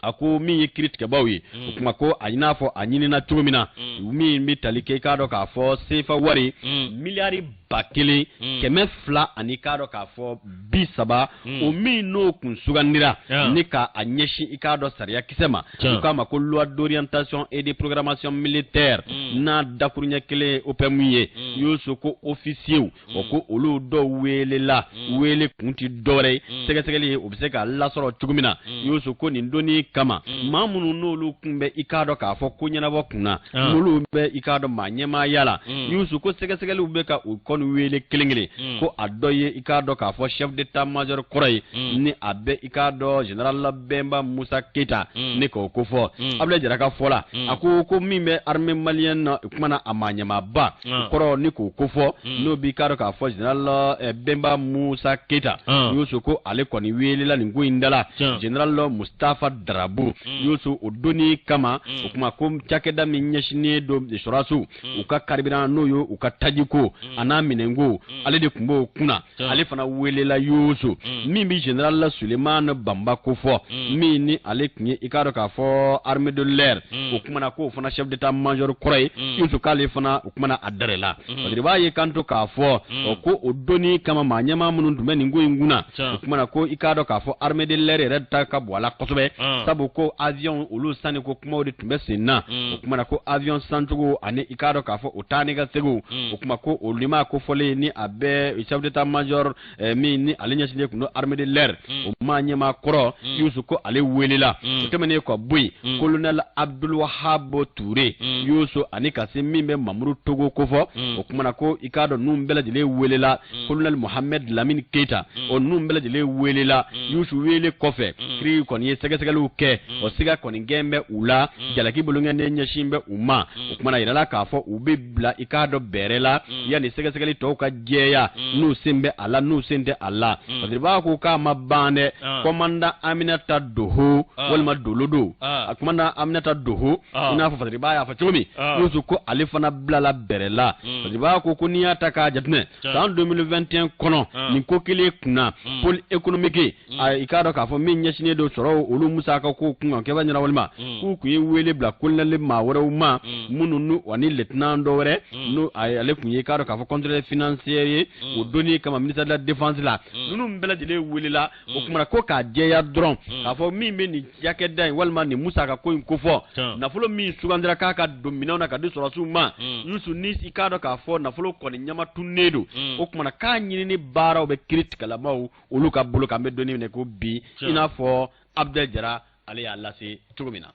a ko min ye kiiritigɛbaw ye, o tuma ko a n'a fɔ a ɲinina cogo min na, min bɛ tali kɛ i k'a dɔn k'a fɔ sefa wari miliyari 1200 ani k'a dɔn k'a fɔ 30, o min n'o kun sugandira ni k'a ɲɛsin i k'a dɔn sariya kisɛ ma, u k'a ma ko loi d'orientation et de programmation militaire, n'a dakuruɲɛ kelen OPM ye. Yusu, ko officier o ko olu dɔw welela, wele kun ti dɔwɛrɛ ye, sɛgɛsɛgɛli o bɛ se ka lasɔrɔ cogo min na. Yusu, ko nin donni kama, maa minnu n'olu kun bɛ i k'a dɔn k'a fɔ ko ɲɛnabɔ kun na, n'olu bɛ i k'a dɔn maa ɲɛmaaya la, Yusu, ko sɛgɛsɛgɛliw bɛ ka u kɔni wele kelen kelen, ko a dɔ ye i k'a dɔn k'a fɔ chef d'état major kɔrɔ ye, ni a bɛ i k'a dɔn général Bɛnba Musa Keyita, ni k'o ko fɔ. Abdoulaye Jara ka fɔ la, a ko min bɛ armée malienne na, o kuma na a maa ɲɛmaaba kɔrɔ, ni k'o ko fɔ, n'o b'i k'a dɔn k'a fɔ général Bɛnba Musa Keyita, Yusu, ko ale kɔni welela nin ko in da la. Général Mustafa Darabu, Yusu, o donni kama, o kuma ko cakɛda min ɲɛsinnen don sɔrɔdasiw u ka carburant, n'o ye u ka tajiko a n'a minɛnko, ale de tun b'o kunna, ale fana welela. Yusu, min bɛ général Sulemani Banba ko fɔ, min ni ale tun ye i k'a dɔn k'a fɔ armée de l'air, o kuma na k'o fana chef d'état major kɔrɔ ye, Yusu, k'ale fana o kuma na a dɛrɛla, parce que i b'a ye kan to k'a fɔ ko o donni kama, maa ɲɛmaa minnu tun bɛ nin ko in kunna, o kuma na ko i k'a dɔn k'a fɔ armée de l'air yɛrɛ ta ka bon a la kosɛbɛ, sabu ko avion olu sanni ko kumaw de tun bɛ sen na. O kuma na ko avion sancogo ani i k'a dɔn k'a fɔ o taa ni ka seginw, o kuma ko olu ma ko kofɔlen ni a bɛ chef d'état major min ni ale ɲɛsinnen tun don armée de l'air, o maa ɲɛmaa kɔrɔ Yusu, ko ale welela. O tɛmɛnen ka bɔ yen, colonel Abdul Wahab Ture Yusu, ani ka se min bɛ Mamuru Togo kofɔ, o kumana ko i k'a dɔn ninnu bɛɛ lajɛlen welela. Colonel Mohamed Lamine Keita, o ninnu bɛɛ lajɛlen welela. Yusu wele kɔfɛ, kiri kɔni ye sɛgɛsɛgɛliw kɛ, o siga kɔni gɛn bɛ u la, jalaki bolongɛnden ɲɛsin bɛ u ma. O kumana yirala k'a fɔ u bɛ bila i k'a dɔn bɛrɛ la yanni sɛgɛsɛgɛli tɔw ka jɛya, n'u sen bɛ a la, n'u sen tɛ a la. Fasiriba ko k'a ma ban dɛ. Commandant Aminata Doho walima Dolodo, a commandant Aminata Doho, i n'a fɔ Fasiriba y'a fɔ cogo min, Yusu, ko ale fana bilala bɛrɛ la. Fasiriba ko n'i y'a ta k'a jateminɛ, san 2021 kɔnɔ, nin ko kelen kunna, pôle économique, i k'a dɔn k'a fɔ min ɲɛsinnen don sɔrɔ olu musaka ko kun kan kɛba ɲɛna, walima k'u tun ye wele bila colonel maa wɛrɛw ma minnu n'u ani lieutenant dɔ wɛrɛ, n'o ale tun ye i k'a dɔn k'a fɔ contrôleur financier ye o donni kama ministère de la défense la. Ninnu bɛɛ lajɛlen welela. O kumana ko k'a jɛya dɔrɔn k'a fɔ min bɛ nin cakɛda in walima nin musaka ko in kofɔ, nafolo min sugandira k'a ka don minɛnw na ka di sɔrɔdasiw ma, Yusu, ni i k'a dɔn k'a fɔ nafolo kɔni ɲama tunnen don, o kumana k'a ɲinini baaraw bɛ kiri tigilamaw olu ka bolo kan. An bɛ don min na ko bi, i n'a fɔ Abdel Jara ale y'a lase cogo min na.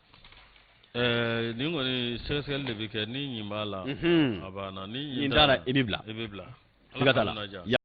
Nin kɔni sɛgɛsɛgɛli de bɛ kɛ. Ni ɲin b'a la, a banna. Ni ɲin t'a la, i bɛ bila. I bɛ bila. Siga t'a la.